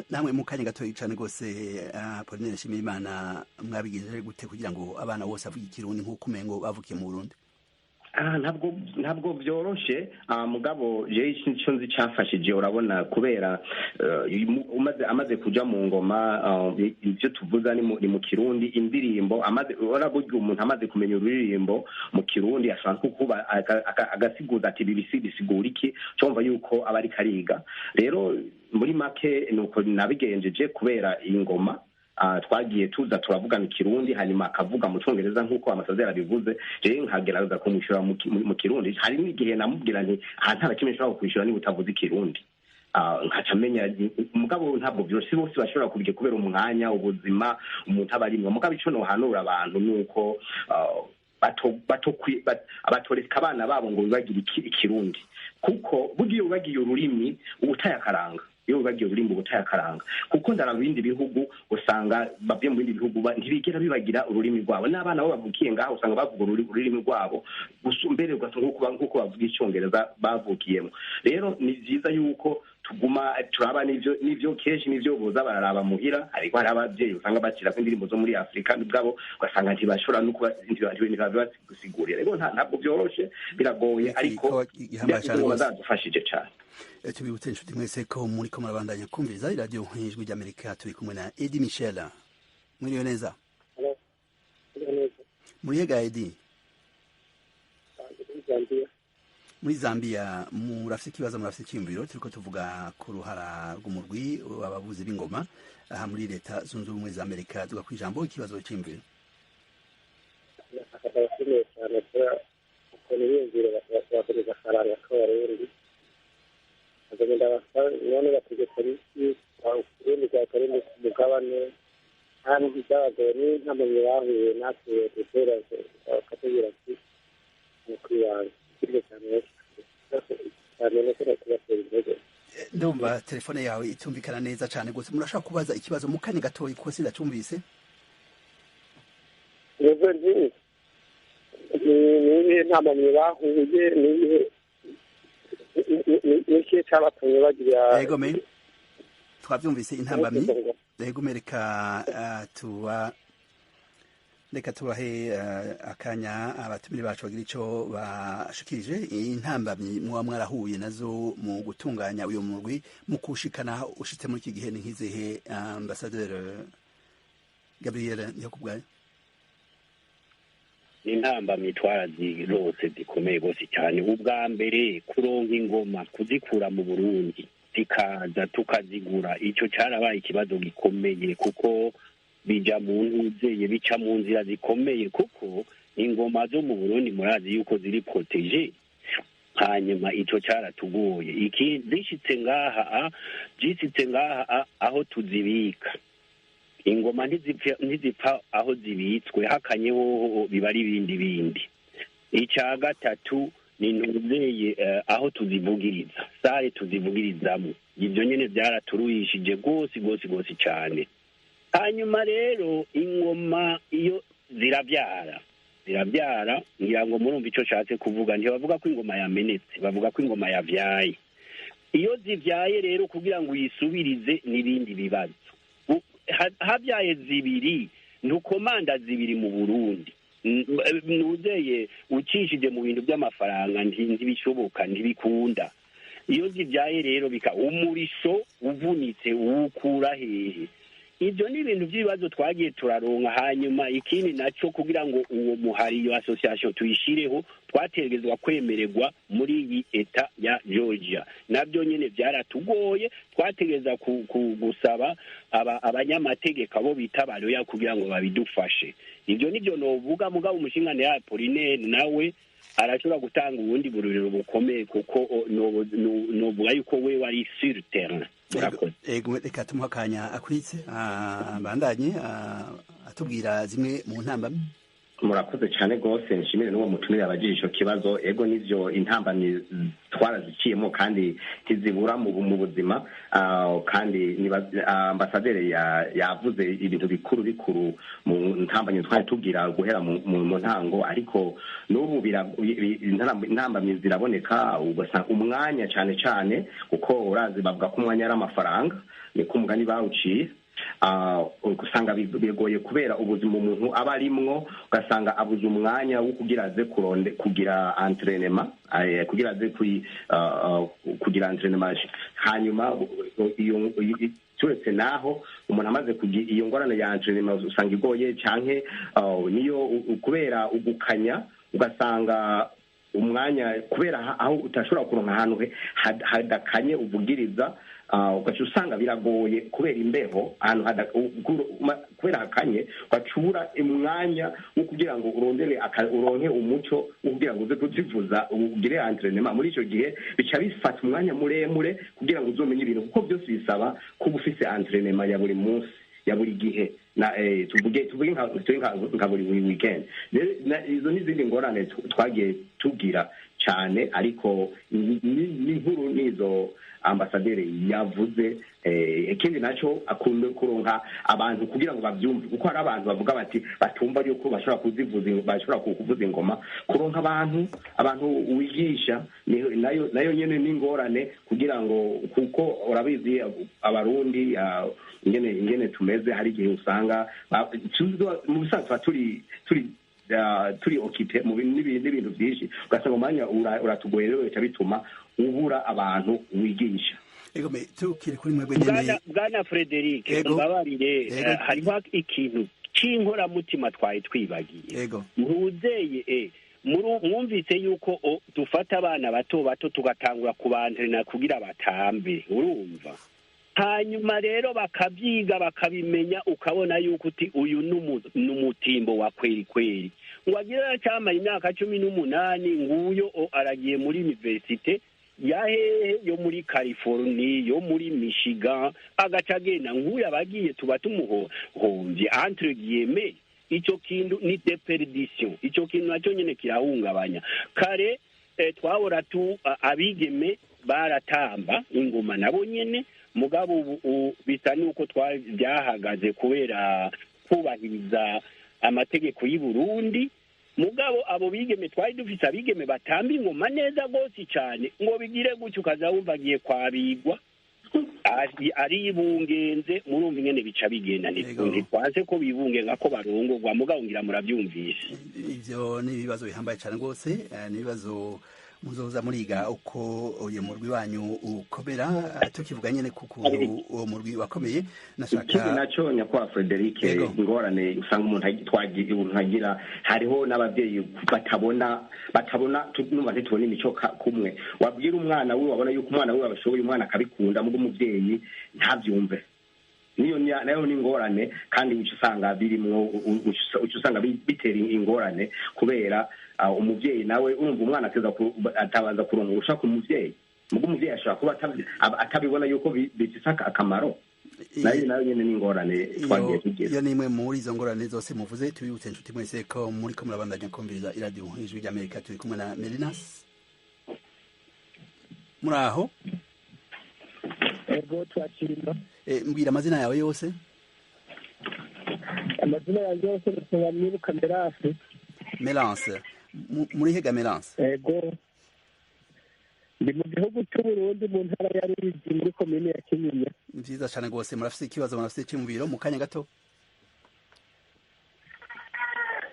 Namwe mu kanya gatoya cyane rwose, Apollinaire Nshimirimana, mwabigenje gute kugira ngo abana bose bavuge Ikirundi nk'uko umengo bavukiye mu Burundi? Ntabwo byoroshe, mugabo jewe icyo nzi cyafashije, urabona, kubera amaze kuja mu ngoma, ibyo tuvuza ni mu Kirundi, indirimbo amaze, urabona, umuntu amaze kumenya ururirimbo mu Kirundi, ashobora kuba agasiguza ati: "Ibi bisigura iki?" Cyumva yuko aba ariko ariga. Rero muri make nuko nabigenjeje, kubera ingoma twagiye tuza turavugana Ikirundi, hanyuma akavuga mu Cyongereza nk'uko amasazi yarabivuze, jewe nkagerageza kumwishyura mu Kirundi. Hari n'igihe namubwira nti: "Aha nta na kimwe nshobora kwishyura niba utavuze Ikirundi." Nkaca menya. Mugabo ntabwo byose, bose bashobora kubyo kubera umwanya, ubuzima umuntu aba arimwo. Mugabo ico nohanura abantu ni uko batoreka abana babo ngo bibagire Ikirundi, kuko burya iyo wibagiye ururimi uba utaye akaranga. Iyo wibagiye ururimi uba utaye akaranga, kuko ndaraba ibindi bihugu, usanga bavuye mu bindi bihugu ntibigera bibagira ururimi rwabo, n'abana bo bavukiye ngaho usanga bavuga ururimi rwabo mbere ugasanga nk'uko bavuga Icyongereza bavukiyemo. Rero ni byiza yuko tuguma turaba n'ivyo kenshi n'ivyo boza bararaba muhira, ariko hari abavyeyi usanga bakira ko indirimbo zo muri Afrika ubwabo, ugasanga ntibashobora no kuba ntibabigusigurira. Rero ntabwo byoroshe, biragoye, ariko zadufashije cyane. Tubibutse inshuti mwese ko muriko murabandanya kumviriza iradiyo Ijwi ry'Amerika. Turi kumwe na Edi Michel. Mwiriwe neza? Murihega, Edi? Muri Zambia. Murafise ikibazo, murafise icyiyumviro? Turiko tuvuga ku ruhara rw'umurwi w'abavuzi b'ingoma aha muri Leta Zunze Ubumwe za Amerika. Tuga kw'ijambo, ikibazo, cyiyumviro. Ndabashimiye cyane kuba ukuntu biyumviro bakomeza akaranga k'Abarundi. Bakagenda none bategeka iki Uburundi bwatari mu mugabane, kandi byabagoye n'intambamyi bahuye natwe dutera, bakatubwira ati ni kwibanga kiryo cyane cyane no kubatera intege. Ndumva telefone yawe itumvikana neza cyane rwose. Murashaka kubaza ikibazo mu kanya gatoyi, kuko sindacumvise. Nibwo nti ni Niyihe ntambamyi bahuye, niyihe nikihe cabatumye bagira? Egome, twavyumvise intambamyi. Egome, reka tubahe akanya abatumire bacu bagira ico bashikirije. Intambamyi muba mwarahuye nazo mu gutunganya uyu murwi, mu kushikana ushitse muri iki gihe, ni nk'izihe, ambasaderi Gabriel Ndihokubwayo? Intambamyi twarazirose zikomeye rwose cyane. Ubwa mbere, kuronka ingoma, kuzikura mu Burundi zikaza tukazigura, icyo cyarabaye ikibazo gikomeye, kuko bija mu ntuzeye, bica mu nzira zikomeye, kuko ingoma zo mu Burundi murazi yuko ziri protégées. Hanyuma ico cyaratugoye. Iki zishitse ngaha, zishitse ngaha, aho tuzibika ingoma ntizipfa aho zibitswe hakanye hoho, biba ari ibindi bindi. Icya gatatu ni ntuzeye aho tuzivugiriza, salle tuzivugirizamo. Ibyo nyine byaraturuhishije rwose rwose rwose cyane. Hanyuma rero ingoma iyo zirabyara, zirabyara. Ngira ngo murumva icyo nshatse kuvuga. Ntibavuga ko ingoma yamenetse, bavuga ko ingoma yavyaye. Iyo zivyaye rero, kugira ngo uyisubirize n'ibindi bibazo. Habyaye zibiri, ntukomanda zibiri mu Burundi, ntuzeye ucishije mu bintu by'amafaranga, ntibishoboka, ntibikunda. Iyo zibyaye rero bika umurisho uvunitse uwukura hehe? Ibyo ni ibintu by'ibibazo twagiye turaronka. Hanyuma ikindi nacyo, kugira ngo uwo muhari, iyo association tuyishireho, twategerezwa kwemererwa muri iyi État ya Georgia. Nabyo nyine byaratugoye. Twategereza gusaba abanyamategeko abo bita ba lawyer kugira ngo babidufashe. Ibyo nibyo novuga. Mugabo umushingantahe ya Apollinaire nawe arashobora gutanga ubundi bururiro bukomeye, kuko novuga yuko we wari sur terrain. Ego, reka tumuhe akanya akwitse bandanye atubwira zimwe mu ntambamyi. Murakoze cyane rwose. Nshimire n'uwo mutumire abagije ico kibazo. Ego, nivyo, intambamyi twaraziciyemo kandi ntizibura mu buzima. Kandi ambasaderi yavuze ibintu bikuru bikuru mu ntambamyi twari tubwira guhera mu ntango, ariko n'ubu intambamyi ziraboneka. Ugasanga umwanya cyane cyane, kuko urazi bavuga ko umwanya ari amafaranga, niko umugani bawuciye. Usanga bigoye kubera ubuzima umuntu aba arimwo, ugasanga abuze umwanya wo kugira aze kuronde kugira entraînement, kugira aze kugira entraînement. Hanyuma iyo turetse naho umuntu amaze kugira iyo ngorane ya entraînement, usanga igoye, canke niyo kubera ugukanya, ugasanga umwanya kubera aho utashobora kuronka ahantu hadakanye uvugiriza, ugaca usanga biragoye kubera imbeho ahantu kubera hakanye, ugacura umwanya wo kugira ngo urondere uronke umuco wo kugira ngo uze kuzivuza, ugire entraînement. Muri ico gihe bica bifata umwanya muremure kugira ngo uzomenye ibintu, kuko byose bisaba kuba ufise entraînement ya buri munsi, ya buri gihe, na tuvuge nka buri weekend. Izo n'izindi ngorane twagiye tugira cyane, ariko ni nkuru nizo ambasaderi yavuze. Ikindi nacyo, akunze kuronka abantu kugira ngo babyumve, kuko hari abantu bavuga bati batumva yuko bashobora kuzivuza, bashobora kuvuza ingoma. Kuronka abantu wigisha nayo nyene ni ingorane, kugira ngo kuko urabizi Abarundi ingene tumeze, hari igihe usanga mu bisanzwe turi occupés mu n'ibintu byinshi, ugasanga umwanya uratugoye. Rero bica bituma ubura abantu wigisha. Ego, me tukiri kuri mwebwe nyene. Bwana Frederic, mbabarire, hariho ikintu c'inkoramutima twari twibagiye. Ntuzeye mwumvise yuko dufata abana bato bato tugatangura kubantrena kugira batambe, urumva? Hanyuma rero bakabyiga, bakabimenya, ukabona yuko uti uyu n'umutimbo wa kweri kweri, ngo agire aracyamara imyaka 18, nguyo aragiye muri université ya hehe, yo muri California, yo muri Michigan, agaca agenda. Nk'uyu abagiye tuba tumuhombye entre guillemets. Ico kintu ni déperdition, ico kintu nacyo nyene kirahungabanya. Kare twahora tu abigeme baratamba ingoma nabo nyene, mugabo ubu bisa nuko byahagaze kubera kubahiriza amategeko y'u Burundi. Mugabo abo bigeme twari dufise, abigeme batamba ingoma neza rwose cyane, ngo bigire gutyo ukaza wumva agiye kwabigwa aribungenze. Murumva ingene bica bigenda, ntitwanse ko bibungenga ko barongorwa, mugabo ngira murabyumvise. Ivyo ni ibibazo bihambaye cyane rwose, ni ibibazo muzoza muriga uko uyu murwi wanyu ukomera. Tukivuga nyene ku kuntu uwo murwi wakomeye, nashaka Ikindi nacyo, nyakubahwa Frederic, ingorane usanga umuntu twagira, umuntu agira, hariho n'ababyeyi batabona numva ntitubona imico kumwe. Wabwira umwana wiwe, wabona yuko umwana wiwe abashoboye, umwana akabikunda, mugo umuvyeyi ntavyumve. Niyo nayo ni ingorane, kandi uca usanga birimwo, uca usanga bitera ingorane, kubera umuvyeyi nawe urumva umwana ateza atabanza kuronka urushaka umuvyeyi, mugo umuvyeyi ashobora kuba atabibona yuko bifise akamaro. Nayo nyene ni ingorane twagiye tugira. Iyo ni imwe muri izo ngorane zose muvuze. Tubibutse inshuti mwese ko muriko murabandanya kumviriza iradiyo Ijwi ry'Amerika. Turi kumwe na Melinas. Muri aho? Ego, twakirima. Mbwira amazina yawe yose. Amazina yanjye yose ni Mwibuka Merase. Melance, muri hega, Melance? Ego, ndi mu gihugu cy'Uburundi, mu ntara ya Ruyigi, muri komine ya Kinyinya. Ni vyiza cane rwose. Murafise ikibazo, murafise icyumviro, mu kanya gato?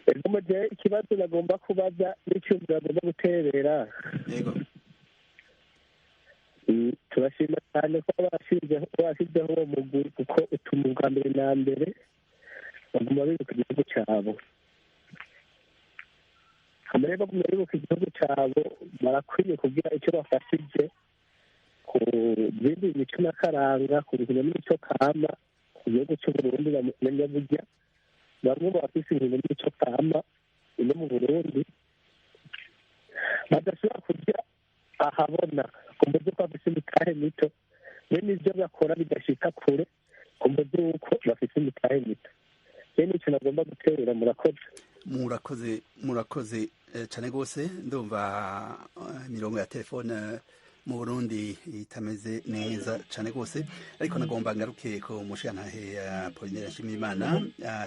Ego, mu gihe ikibazo nagomba kubaza n'icyumviro agomba guterera. Yego. Turashima cyane ko bashyizeho uwo mugwi, kuko utuma ubwa mbere na mbere baguma bibuka igihugu cyabo. Hama rero baguma bibuka igihugu cyabo, barakwiye kugira icyo bafashije ku bindi mico n'akaranga, ku bintu n'imico kama ku gihugu cy'Uburundi. Na nyaburya bamwe mu bafise ibintu n'imico kama ino mu Burundi badashobora kurya ahabona ku buryo ko bafise imitahe mito, bene ivyo bakora bidashika kure ku buryo uko bafise imitahe mito. Bene ico nagomba guterera. Murakoze. Murakoze, murakoze cane rwose. Ndumva imirongo ya telefone mu Burundi itameze neza cane rwose, ariko nagomba ngaruke ko mushiyantahe Apollinaire Nshimiyimana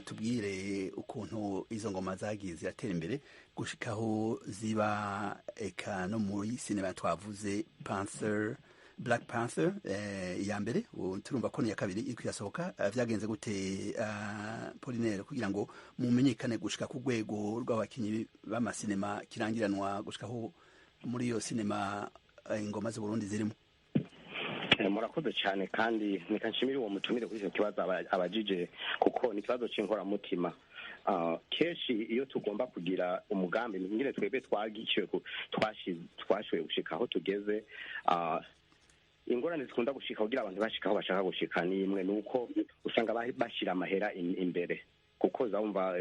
tubwire ukuntu izo ngoma zagiye ziratera imbere gushikaho ziba eka no muri sinema twavuze Panther, Black Panther iya mbere, ubu turumva ko ni iya kabiri iriko irasohoka. Vyagenze gute, Apollinaire, kugira ngo mumenyekane gushika ku rwego rw'abakinyi b'amasinema kirangiranwa, gushikaho muri iyo sinema ingoma z'Uburundi zirimo? Murakoze cyane, kandi reka nshimire uwo mutumire kuri icyo kibazo abajije, kuko ni ikibazo cy'inkoramutima. Kenshi iyo tugomba kugira umugambi nyine, twebwe twagishyuwe twashoboye gushika aho tugeze, ingorane zikunda gushika kugira abantu bashika aho bashaka gushika ni imwe, ni uko usanga bashyira amahera imbere, kuko zawumva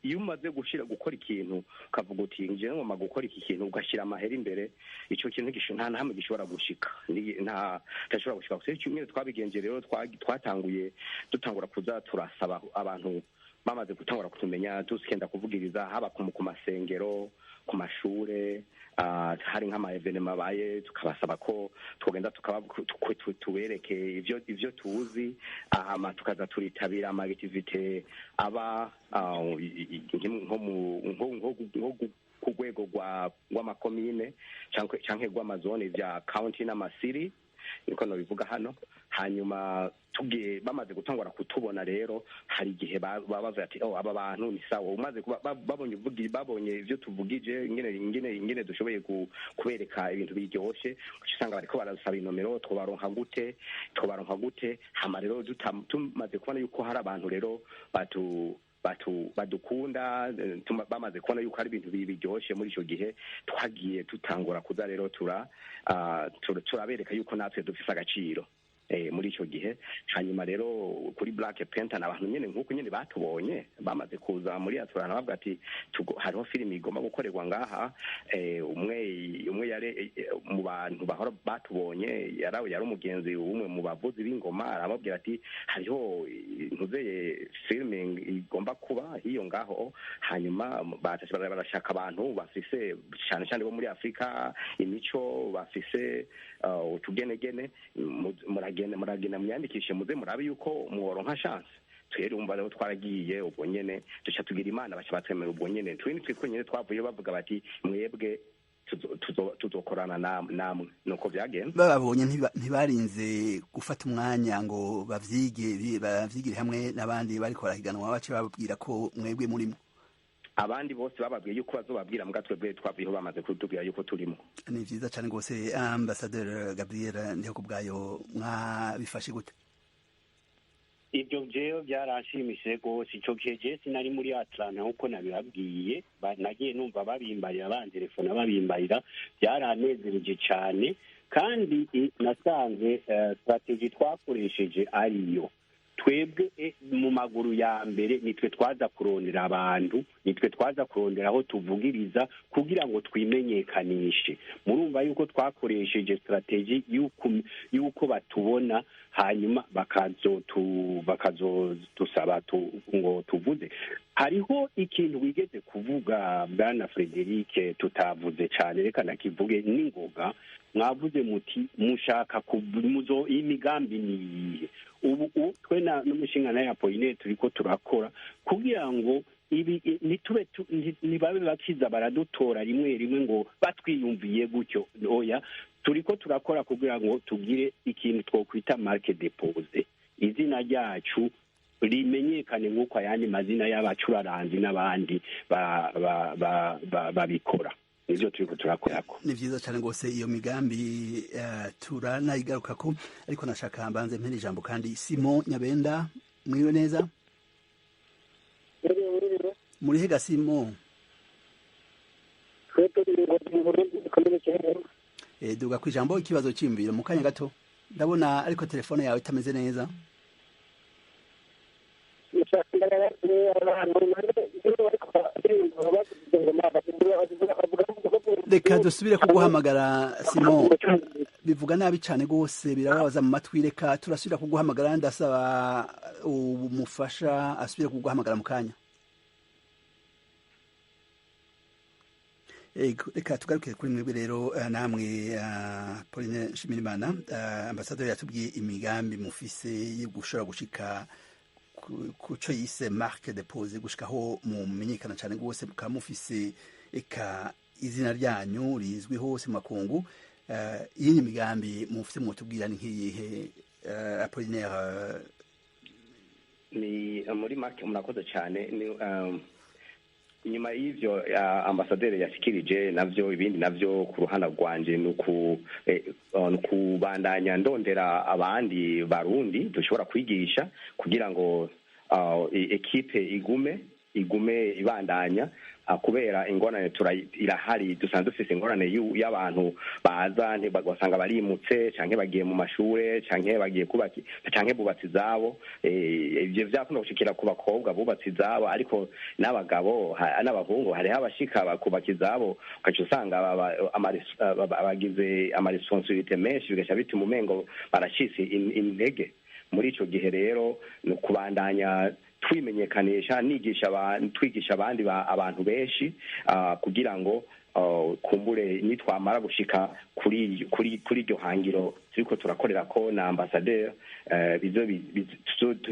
iyo umaze gushira gukora ikintu ukavuga uti ngiye ngomba gukora iki kintu, ugashyira amahera imbere, icyo kintu nta na hamwe gishobora gushika, nta gishobora gushika. Gusa icyo nyine twabigenje rero, twatanguye dutangura kuza turasaba abantu bamaze gutangura kutumenya, tugenda kuvugiriza haba ku masengero, ku mashure, hari nk'ama événements abaye, tukabasaba ko twogenda tubereke ivyo tuzi, hama tukaza turitabira ama activités aba nko ku rwego rw'amakomine canke rw'amazone vya county n'amasiri, niko nobivuga hano. Hanyuma tugiye bamaze gutangura kutubona rero, hari igihe baba bavuga ati: "Oh, aba bantu ni sawa." Umaze kuba babonye babonye ivyo tuvugije, ingene dushoboye kubereka ibintu biryoshe, uca usanga bariko barasaba inomero: "Twobaronka gute? Twobaronka gute?" Hama rero tumaze kubona yuko hari abantu rero batu batu badukunda, bamaze kubona yuko hari ibintu biryoshe, muri ico gihe twagiye tutangura kuza rero turabereka yuko natwe dufise agaciro muri ico gihe. Hanyuma rero kuri Black Panther, abantu nyene nk'uko nyene batubonye, bamaze kuza muri aturana bavuga ati hariho filimi igomba gukorerwa ngaha. Umwe yari mu bantu bahora batubonye, yari umugenzi umwe mu bavuzi b'ingoma, arababwira ati hariho ntuzeye filimi igomba kuba hiyo ngaho, hanyuma barashaka abantu bafise, cyane cyane bo muri Afurika, imico bafise utugenegene, muragenda muragenda mwiyandikishe, muze murabe yuko mworonka chance. Twere umva rero twaragiye ubwo nyene, duca tugira Imana baca batwemera ubwo nyene. Twe nitwe twenyene twavuye bavuga bati mwebwe tuzokorana namwe, nuko byagenze. Bababonye ntibarinze gufata umwanya ngo bavyige, bavyigire hamwe n'abandi bariko barahiganwa, bace bababwira ko mwebwe murimo? Abandi bose bababwiye yuko bazobabwira, mbwa twebwe twavuyeho bamaze kutubwira yuko turimo. Ni vyiza cane rwose. Ambassadeur Gabriel Ndihokubwayo, mwabifashe gute? Ibyo jewe byaranshimishije rwose. Ico gihe je sinari muri Atlanta nkuko nabibabwiye, nagiye numva babimbarira, bantelefona babimbarira, byaranezereje cane. Kandi nasanze strategy twakoresheje ariyo. Twebwe mu maguru ya mbere nitwe twaza kurondera abantu, nitwe twaza kurondera aho tuvugiriza kugira ngo twimenyekanishe. Murumva yuko twakoresheje strategy yuko batubona, hanyuma bakazodusaba ngo tuvuze. Hariho ikintu wigeze kuvuga, bwana Frederic, tutavuze cyane, reka nakivuge n'ingoga. Mwavuze muti mushaka muzo imigambi niyihe? Ubu twe n'umushinga na Apollinaire turiko turakora kugira ngo ibi nitube nibabe bakiza baradutora rimwe rimwe ngo batwiyumviye gutyo. Oya, turiko turakora kugira ngo tugire ikintu twokwita marque déposée, izina ryacu rimenyekane nk'uko ayandi mazina y'abacuraranzi n'abandi babikora. Nivyo turiko turakorako. Ni vyiza cane rwose iyo migambi, turanayigarukako, ariko nashaka mbanze mpere ijambo kandi Simon Nyabenda. Mwiriwe neza? Muri hega, Simon? Duga kwijambo, ikibazo cyiyumviro mu kanya gato. Ndabona ariko telefone yawe itameze neza. Reka dusubire kuguhamagara, Simon, bivuga nabi cyane rwose, birababaza mu matwi. Reka turasubira kuguhamagara, ndasaba umufasha asubire kuguhamagara mu kanya. Reka tugaruke kuri mwebwe rero namwe, Pauline Nshimirimana. Ambasaderi yatubwiye imigambi mufise yo gushobora gushika kuco yise marque déposée, gushikaho mumenyekana cyane rwose, mukaba mufise eka izina ryanyu rizwi hose mu makungu. Iyi migambi mufise mwotubwira ni nk'iyihe, Apollinaire? Ni muri make, murakoze cyane. Ni inyuma y'ivyo ambasaderi yashikirije, navyo ibindi navyo ku ruhande rwanje ni ukubandanya ndondera abandi Barundi dushobora kwigisha kugira ngo ekipe igume ibandanya, kubera ingorane irahari. Dusanzwe dufise ingorane y'abantu baza bagasanga barimutse, canke bagiye mu mashure, canke bagiye kubaka, canke bubatse izabo. Ivyo vyakunda gushikira ku bakobwa bubatse izabo, ariko n'abagabo n'abahungu hariho abashika bakubaka izabo, ugaca usanga bagize amaresponsabilité menshi, bigaca bituma umengo baracitse intege. Muri ico gihe rero ni ukubandanya twimenyekanisha, nigisha, twigisha abandi abantu benshi, kugira ngo kumbure nitwamara gushika kuri iryo hangiro turiko turakorera ko na ambassadeur, bizo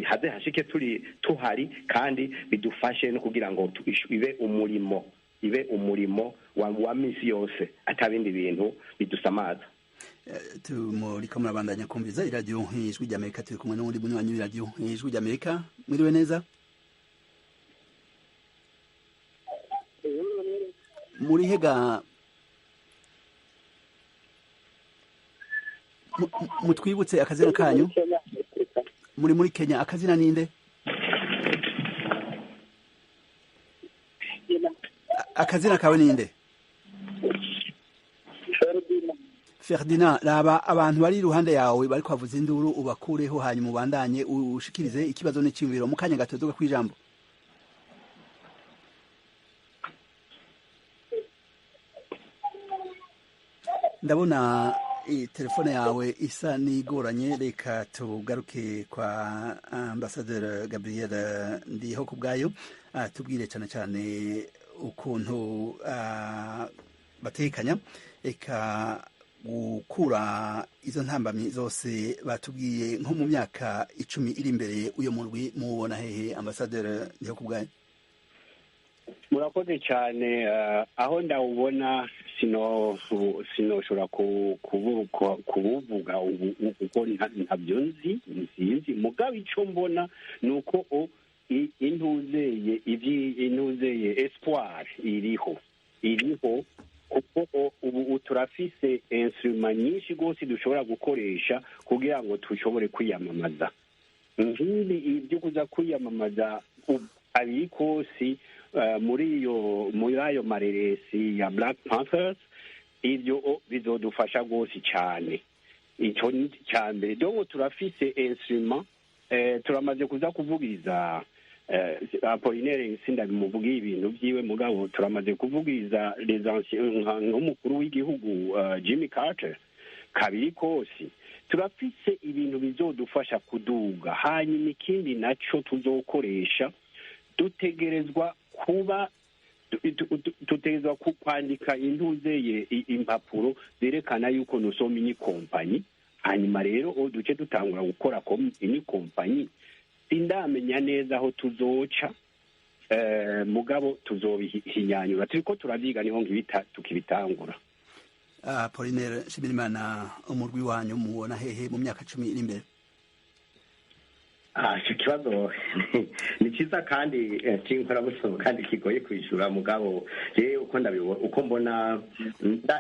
haze hashike turi tuhari, kandi bidufashe no kugira ngo ibe umurimo wa misi yose, atabindi bintu bidusamaza. Muriko murabandanya kumviza iradiyo Ijwi ry'Amerika. Turi kumwe n'uwundi munywanyi w'iradiyo Ijwi ry'Amerika. Mwiriwe neza? Muri hega? Mutwibutse akazina kanyu. Muri Kenya, akazina ninde? Akazina kawe ninde? Ferdinand, raba abantu bari iruhande yawe bari kwavuza induru, ubakureho, hanyuma ubandanye ushikirize ikibazo n'icyumviro mu kanya gato. Duga kwijambo. Ndabona telefone yawe isa n'igoranye. Reka tugaruke kwa ambasaderi Gabriel Ndiho ku bwayo, tubwire cyane cyane ukuntu batekanya eka Gukura izo ntambamyi zose batubwiye, nko mu myaka 10 iri imbere, uyo murwi muwubona hehe, ambasaderi Ndihokubwayo? Murakoze cyane. Aho ndawubona sinoshobora kubuvuga ubu kuko ntabyo nzi, nsinzi. Mugabo icyo mbona ni uko intuzeye intuzeye espoir iriho, kuko ubu turafise instruments nyinshi rwose dushobora gukoresha kugira ngo dushobore kwiyamamaza. Nk'ibi ibyo kuza kwiyamamaza abiri kose muri iyo muri ayo mareresi ya Black Panthers, ibyo bizodufasha rwose cyane. Icyo ni icya mbere. Donc turafise instrument, turamaze kuza kuvugiriza Apollinaire, sindabimuvugiye ibintu byiwe, mugabo turamaze kuvugiriza les anciens nk'umukuru w'igihugu Jimmy Carter kabiri kose. Turafise ibintu bizodufasha kuduga. Hanyuma ikindi naco tuzokoresha, dutegerezwa kuba dutegerezwa kwandika intuzeye impapuro zerekana yuko nous sommes une compagnie. Hanyuma rero duce dutangura gukora une compagnie. Sindamenya neza aho tuzoca, mugabo tuzobihinyanyura, turiko turavyiga, niho nkibita tukibitangura. Apollinaire Nshimirimana, umurwi wanyu mubona hehe mu myaka 10 iri imbere? Icyo kibazo ni cyiza kandi cy'inkoramutima kandi kigoye kwishyura. Mugabo rero uko ndabibona, uko mbona,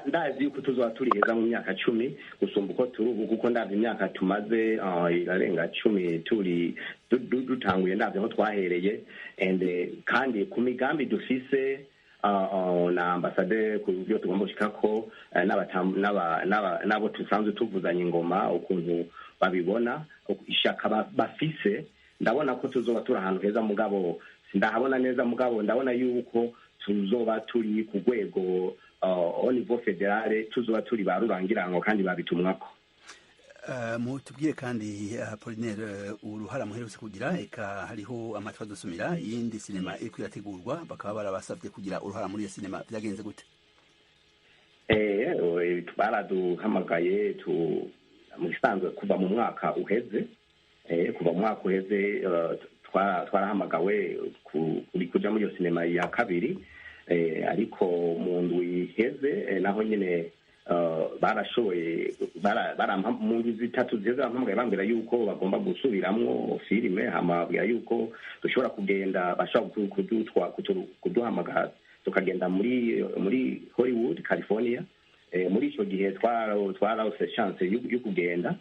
ndazi yuko tuzaba turi heza mu myaka 10 gusumba uko turi ubu, kuko ndazi imyaka tumaze irarenga 10 turi dutanguye, ndazi aho twahereye and kandi ku migambi dufise na ambasaderi, ku byo tugomba gushikako, n'abo dusanzwe tuvuzanya ingoma, ukuntu babibona, ishaka bafise, ndabona ko tuzoba turi ahantu heza. Mugabo sindahabona neza, mugabo ndabona yuko tuzoba turi ku rwego au niveau fédéral, tuzoba turi ba rurangirango kandi babitumwako. Mutubwire kandi, Apollinaire, uruhara muherutse kugira. Eka hariho amatwi adusumira iyindi sinema iriko irategurwa, bakaba barabasabye kugira uruhara muri iyo sinema. Byagenze gute? Baraduhamagaye tu mu bisanzwe kuva mu mwaka uheze, twarahamagawe kuja muri iyo sinema ya kabiri, ariko mu ndwi iheze naho nyine barashoboye mu ndwi 3 ziheze bampamagaye bambwira yuko bagomba gusubiramwo filime, hama babwira yuko dushobora kugenda, bashobora kuduhamagara tukagenda muri Hollywood, California. Muri icyo gihe twarose chance yo kugenda,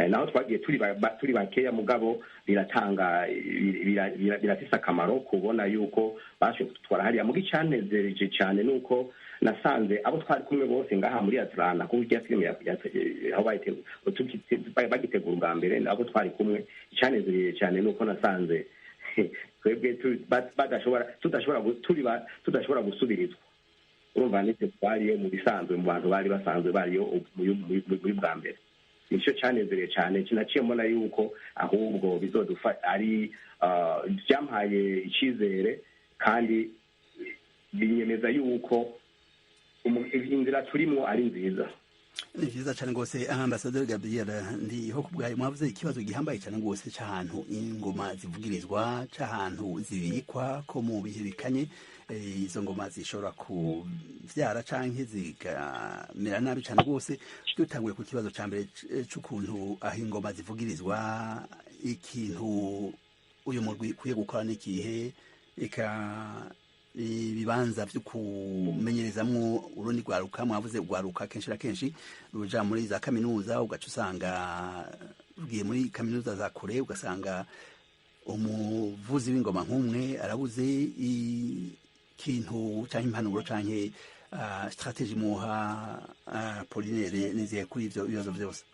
naho twagiye turi bakeya, mugabo biratanga birafise akamaro kubona yuko bashoboye kudutwara hariya. Muga icanezereje cyane nuko nasanze abo twari kumwe bose ngaha muri Atlanta, kuko irya filime aho bagitegura ubwa mbere, abo twari kumwe, icanezereje cyane nuko nasanze twebwe badashobora tudashobora gusubirizwa. Urumva nitwe twariyo mu bisanzwe, mu bantu bari basanzwe bariyo muri bwa mbere. Nicyo cyanezereye cyane. Naciye mbona yuko ahubwo bizodufa ari byampaye icyizere kandi binyemeza yuko inzira turimo ari nziza. Ni vyiza cane rwose. Ambasaderi Gabriel Ndihokubwayo, mwavuze ikibazo gihambaye cane rwose c'ahantu ingoma zivugirizwa, c'ahantu zibikwa, ko mu bihe bikanye izo ngoma zishobora kuvyara canke zikamera nabi cane rwose. Dutanguye ku kibazo ca mbere c'ukuntu aho ingoma zivugirizwa, ikintu uyu murwi ukwiye gukora n'ikihe? Eka ibibanza vyo kumenyerezamwo urundi rwaruka, mwavuze rwaruka kenshi na kenshi ruja muri za kaminuza, ugaca usanga rugiye muri kaminuza za kure, ugasanga umuvuzi w'ingoma nk'umwe arabuze. Ikintu canke impanuro canke stratégie muha Apollinaire nizihe kuri ivyo bibazo vyose?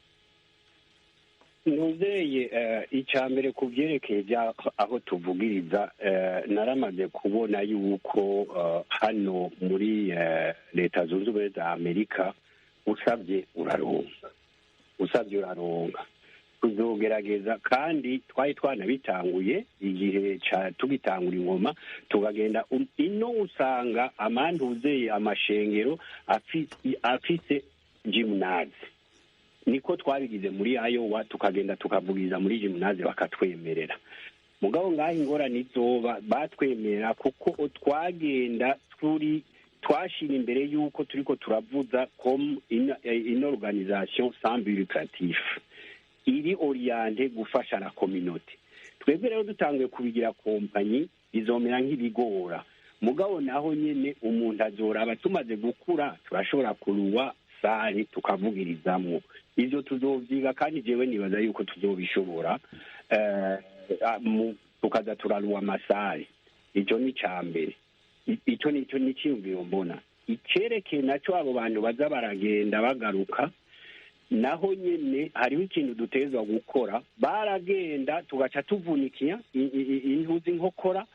Ntuzeye, icya mbere ku byerekeye aho tuvugiriza, naramaze kubona yuko hano muri Leta Zunze Ubumwe za Amerika usabye uraronka, usabye uraronka. Tuzogerageza, kandi twari twanabitanguye igihe tugitangura ingoma, tukagenda ino usanga amantuzeye amashengero afise gymnase. Niko twabigize muri Iowa, tukagenda tukavugiriza muri gymnase bakatwemerera. Mugabo ngaho ingorane izoba batwemerera kuko twagenda turi twashira imbere yuko turiko turavuza comme une organisation sans but lucratif iri orientée gufasha la communauté. Twebwe rero dutanguye kubigira kompanyi bizomera nk'ibigora, mugabo naho nyene umuntu azoraba tumaze gukura turashobora kuruwa sare tukavugirizamwo. Ivyo tuzovyiga kandi jewe nibaza yuko tuzobishobora, tukaza turaruwa amasare. Ico ni ica mbere, ico nico niciyumviro mbona. Icerekeye naco abo bantu baza baragenda bagaruka, naho nyene hariho ikintu dutezwa gukora. Baragenda tugaca tuvunikiya intuzi inkokora,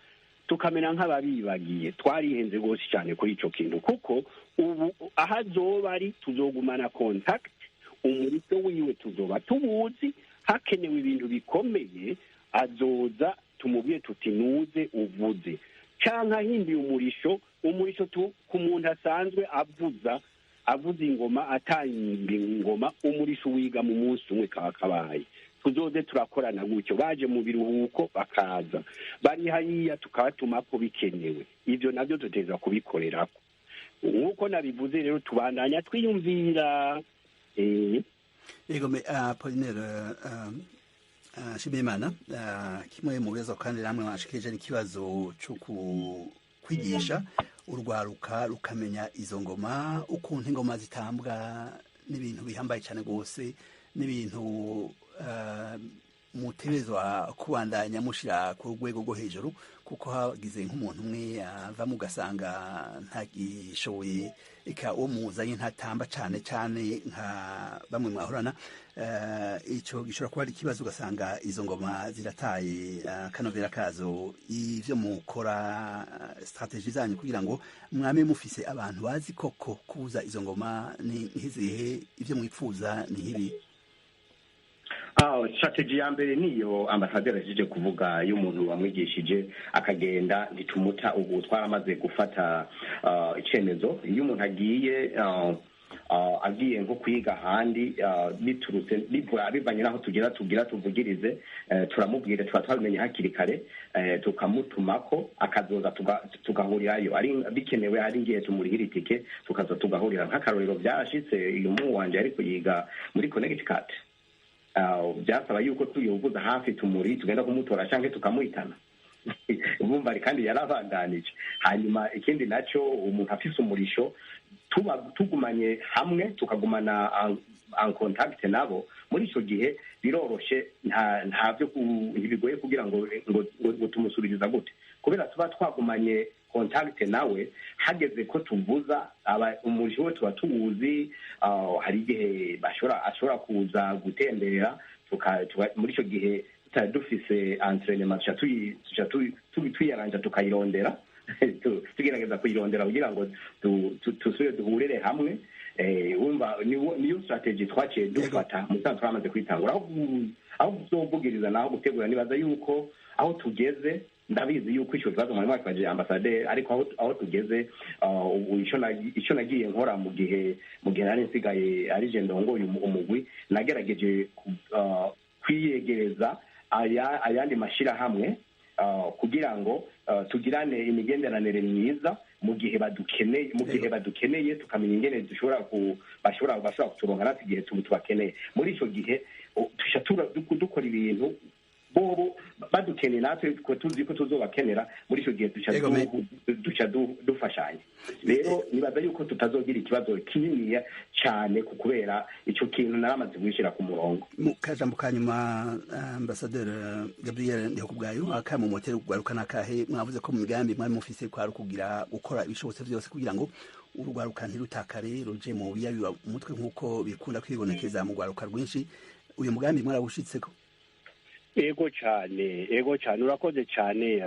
tukamera nk'ababibagiye. Twarihenze rwose cyane kuri ico kintu, kuko ubu aho azoba ari tuzogumana contact, umurito wiwe tuzoba tubuzi. Hakenewe ibintu bikomeye azoza tumubwiye tuti nuze uvuze, canke ahinduye umurisho. Umurisho ku muntu asanzwe avuza ingoma atanga ingoma, umurisho wiga mu munsi umwe kaba kabaye. Tuzoze turakorana gutyo, baje mu biruhuko bakaza bari hariya tukabatuma ko bikenewe. Ivyo navyo duteza kubikorerako nk'uko nabivuze. Rero tubandanya twiyumvira. Yego me Apollinaire Nshimiyimana, kimwe mu bibazo kandi namwe mwashikirije ni ikibazo cyo kwigisha urwaruka rukamenya izo ngoma, ukuntu ingoma zitambwa n'ibintu bihambaye cyane rwose, n'ibintu mutegerezwa kubandanya mushira ku rwego rwo hejuru, kuko hagize nk'umuntu umwe avamo ugasanga ntagishoboye, eka uwo muzanye ntatamba cane cane nka bamwe mwahorana. Ico gishobora kuba ari ikibazo, ugasanga izo ngoma zirataye akanovera kazo. Ivyo mukora, stratégie zanyu kugira ngo mwame mufise abantu bazi koko kubuza izo ngoma ni nk'izihe? Ivyo mwipfuza ni nk'ibi? Strategy ya mbere niyo ambasaderi ahejeje kuvuga, iyo umuntu wamwigishije akagenda ntitumuta. Ubu twaramaze gufata icemezo, iyo umuntu agiye agiye nko kwiga ahandi, biturutse bivanye n'aho tugira tuvugirize, turamubwira, tuba twabimenye hakiri kare, tukamutumako akazoza tugahurirayo. Ari bikenewe, hari igihe tumurihira itike tukaza tugahurira. Nk'akarorero, byarashitse uyu muhungu wanje ariko yiga muri Connecticut, byasaba yuko tuyovuza hafi tumuri tugenda kumutora canke tukamuhitana, bumva kandi yarabandanije. Hanyuma ikindi naco, umuntu afise umurisho tuba tugumanye hamwe, tukagumana en contact nabo, muri ico gihe biroroshe, nta byo ntibigoye kugira ngo tumusubiriza gute, kubera tuba twagumanye contact nawe. Hageze ko tuvuza umurisho we tuba tuwuzi. Hari igihe ashobora kuza gutembera, muri ico gihe tutari dufise entraînement, tuca tuyaranja tukayirondera, tugerageza kuyirondera kugira ngo tusubire duhurire hamwe. Wumva niyo strategy twaciye dufata musanzwe twamaze kwitangura aho kuzovugiriza naho gutegura. Nibaza yuko aho tugeze, ndabizi yuko ico kibazo mwari mwakibajije ambasaderi, ariko aho tugeze, ico nagiye nkora mu gihe nari nsigaye ari je ndongoye umugwi, nagerageje kwiyegereza ayandi mashirahamwe kugira ngo tugirane imigenderanire myiza mu gihe badukeneye, tukamenya ingene dushobora ku bashobora kuturonka natwe igihe tubakeneye. Muri ico gihe tuca dukora ibintu bobo badukeneye, natwe tuzi ko tuzobakenera. Muri ico gihe duca dufashanya. Rero nibaza yuko tutazogira ikibazo kininiya cane, kubera ico kintu naramaze gushira ku murongo. Mu kajambo ka nyuma, ambasaderi Gabriel Ndihokubwayo, akamo motera urwaruka nakahe? Mwavuze ko mu migambi mwari mufise kwari kugira gukora ibishobotse vyose kugira ngo urwaruka ntirutakare ruje mu biyabiba umutwe, nk'uko bikunda kwibonekeza mu rwaruka rwinshi. Uyu mugambi mwarawushitseko? Ego cyane, ego cyane, urakoze cyane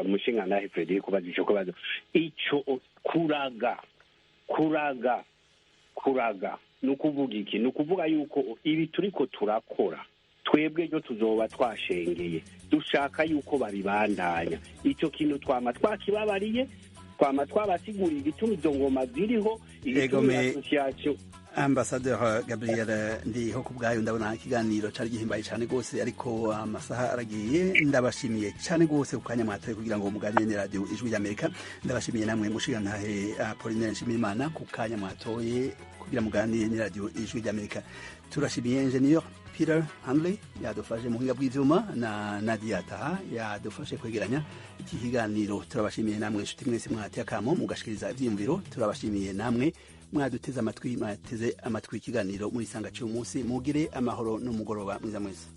mushingantahe Frederic kubaza ico kibazo. Ico kuraga ni ukuvuga iki? Ni ukuvuga yuko ibi turiko turakora twebwe ejo tuzoba twashengeye, dushaka yuko babibandanya. Ico kintu twama twakibabariye, twama twabasiguriye igituma izo ngoma ziriho, igituma association. Ambassadeur Gabriel Ndiho ku bwayo, ndabona ikiganiro cari gihimbaye cyane rwose, ariko amasaha aragiye. Ndabashimiye cyane rwose ku kanya mwatoye kugira ngo muganire na Radio Ijwi ry'Amerika. Ndabashimiye namwe mushigantahe Apollinaire Nshimirimana ku kanya mwatoye kugira muganire na Radio Ijwi ry'Amerika. Turashimiye Engineer Peter Handley yadufashe mu buhinga bw'ivyuma na Nadia Taha yadufashe kwegeranya iki kiganiro. Turabashimiye namwe inshuti mwese mwateye akamo mugashikiriza ivyiyumviro. Turabashimiye namwe mwaduteze amatwi, mwateze amatwi ikiganiro muri Sanga cy'uyu munsi. Mugire amahoro n'umugoroba mwiza mwese.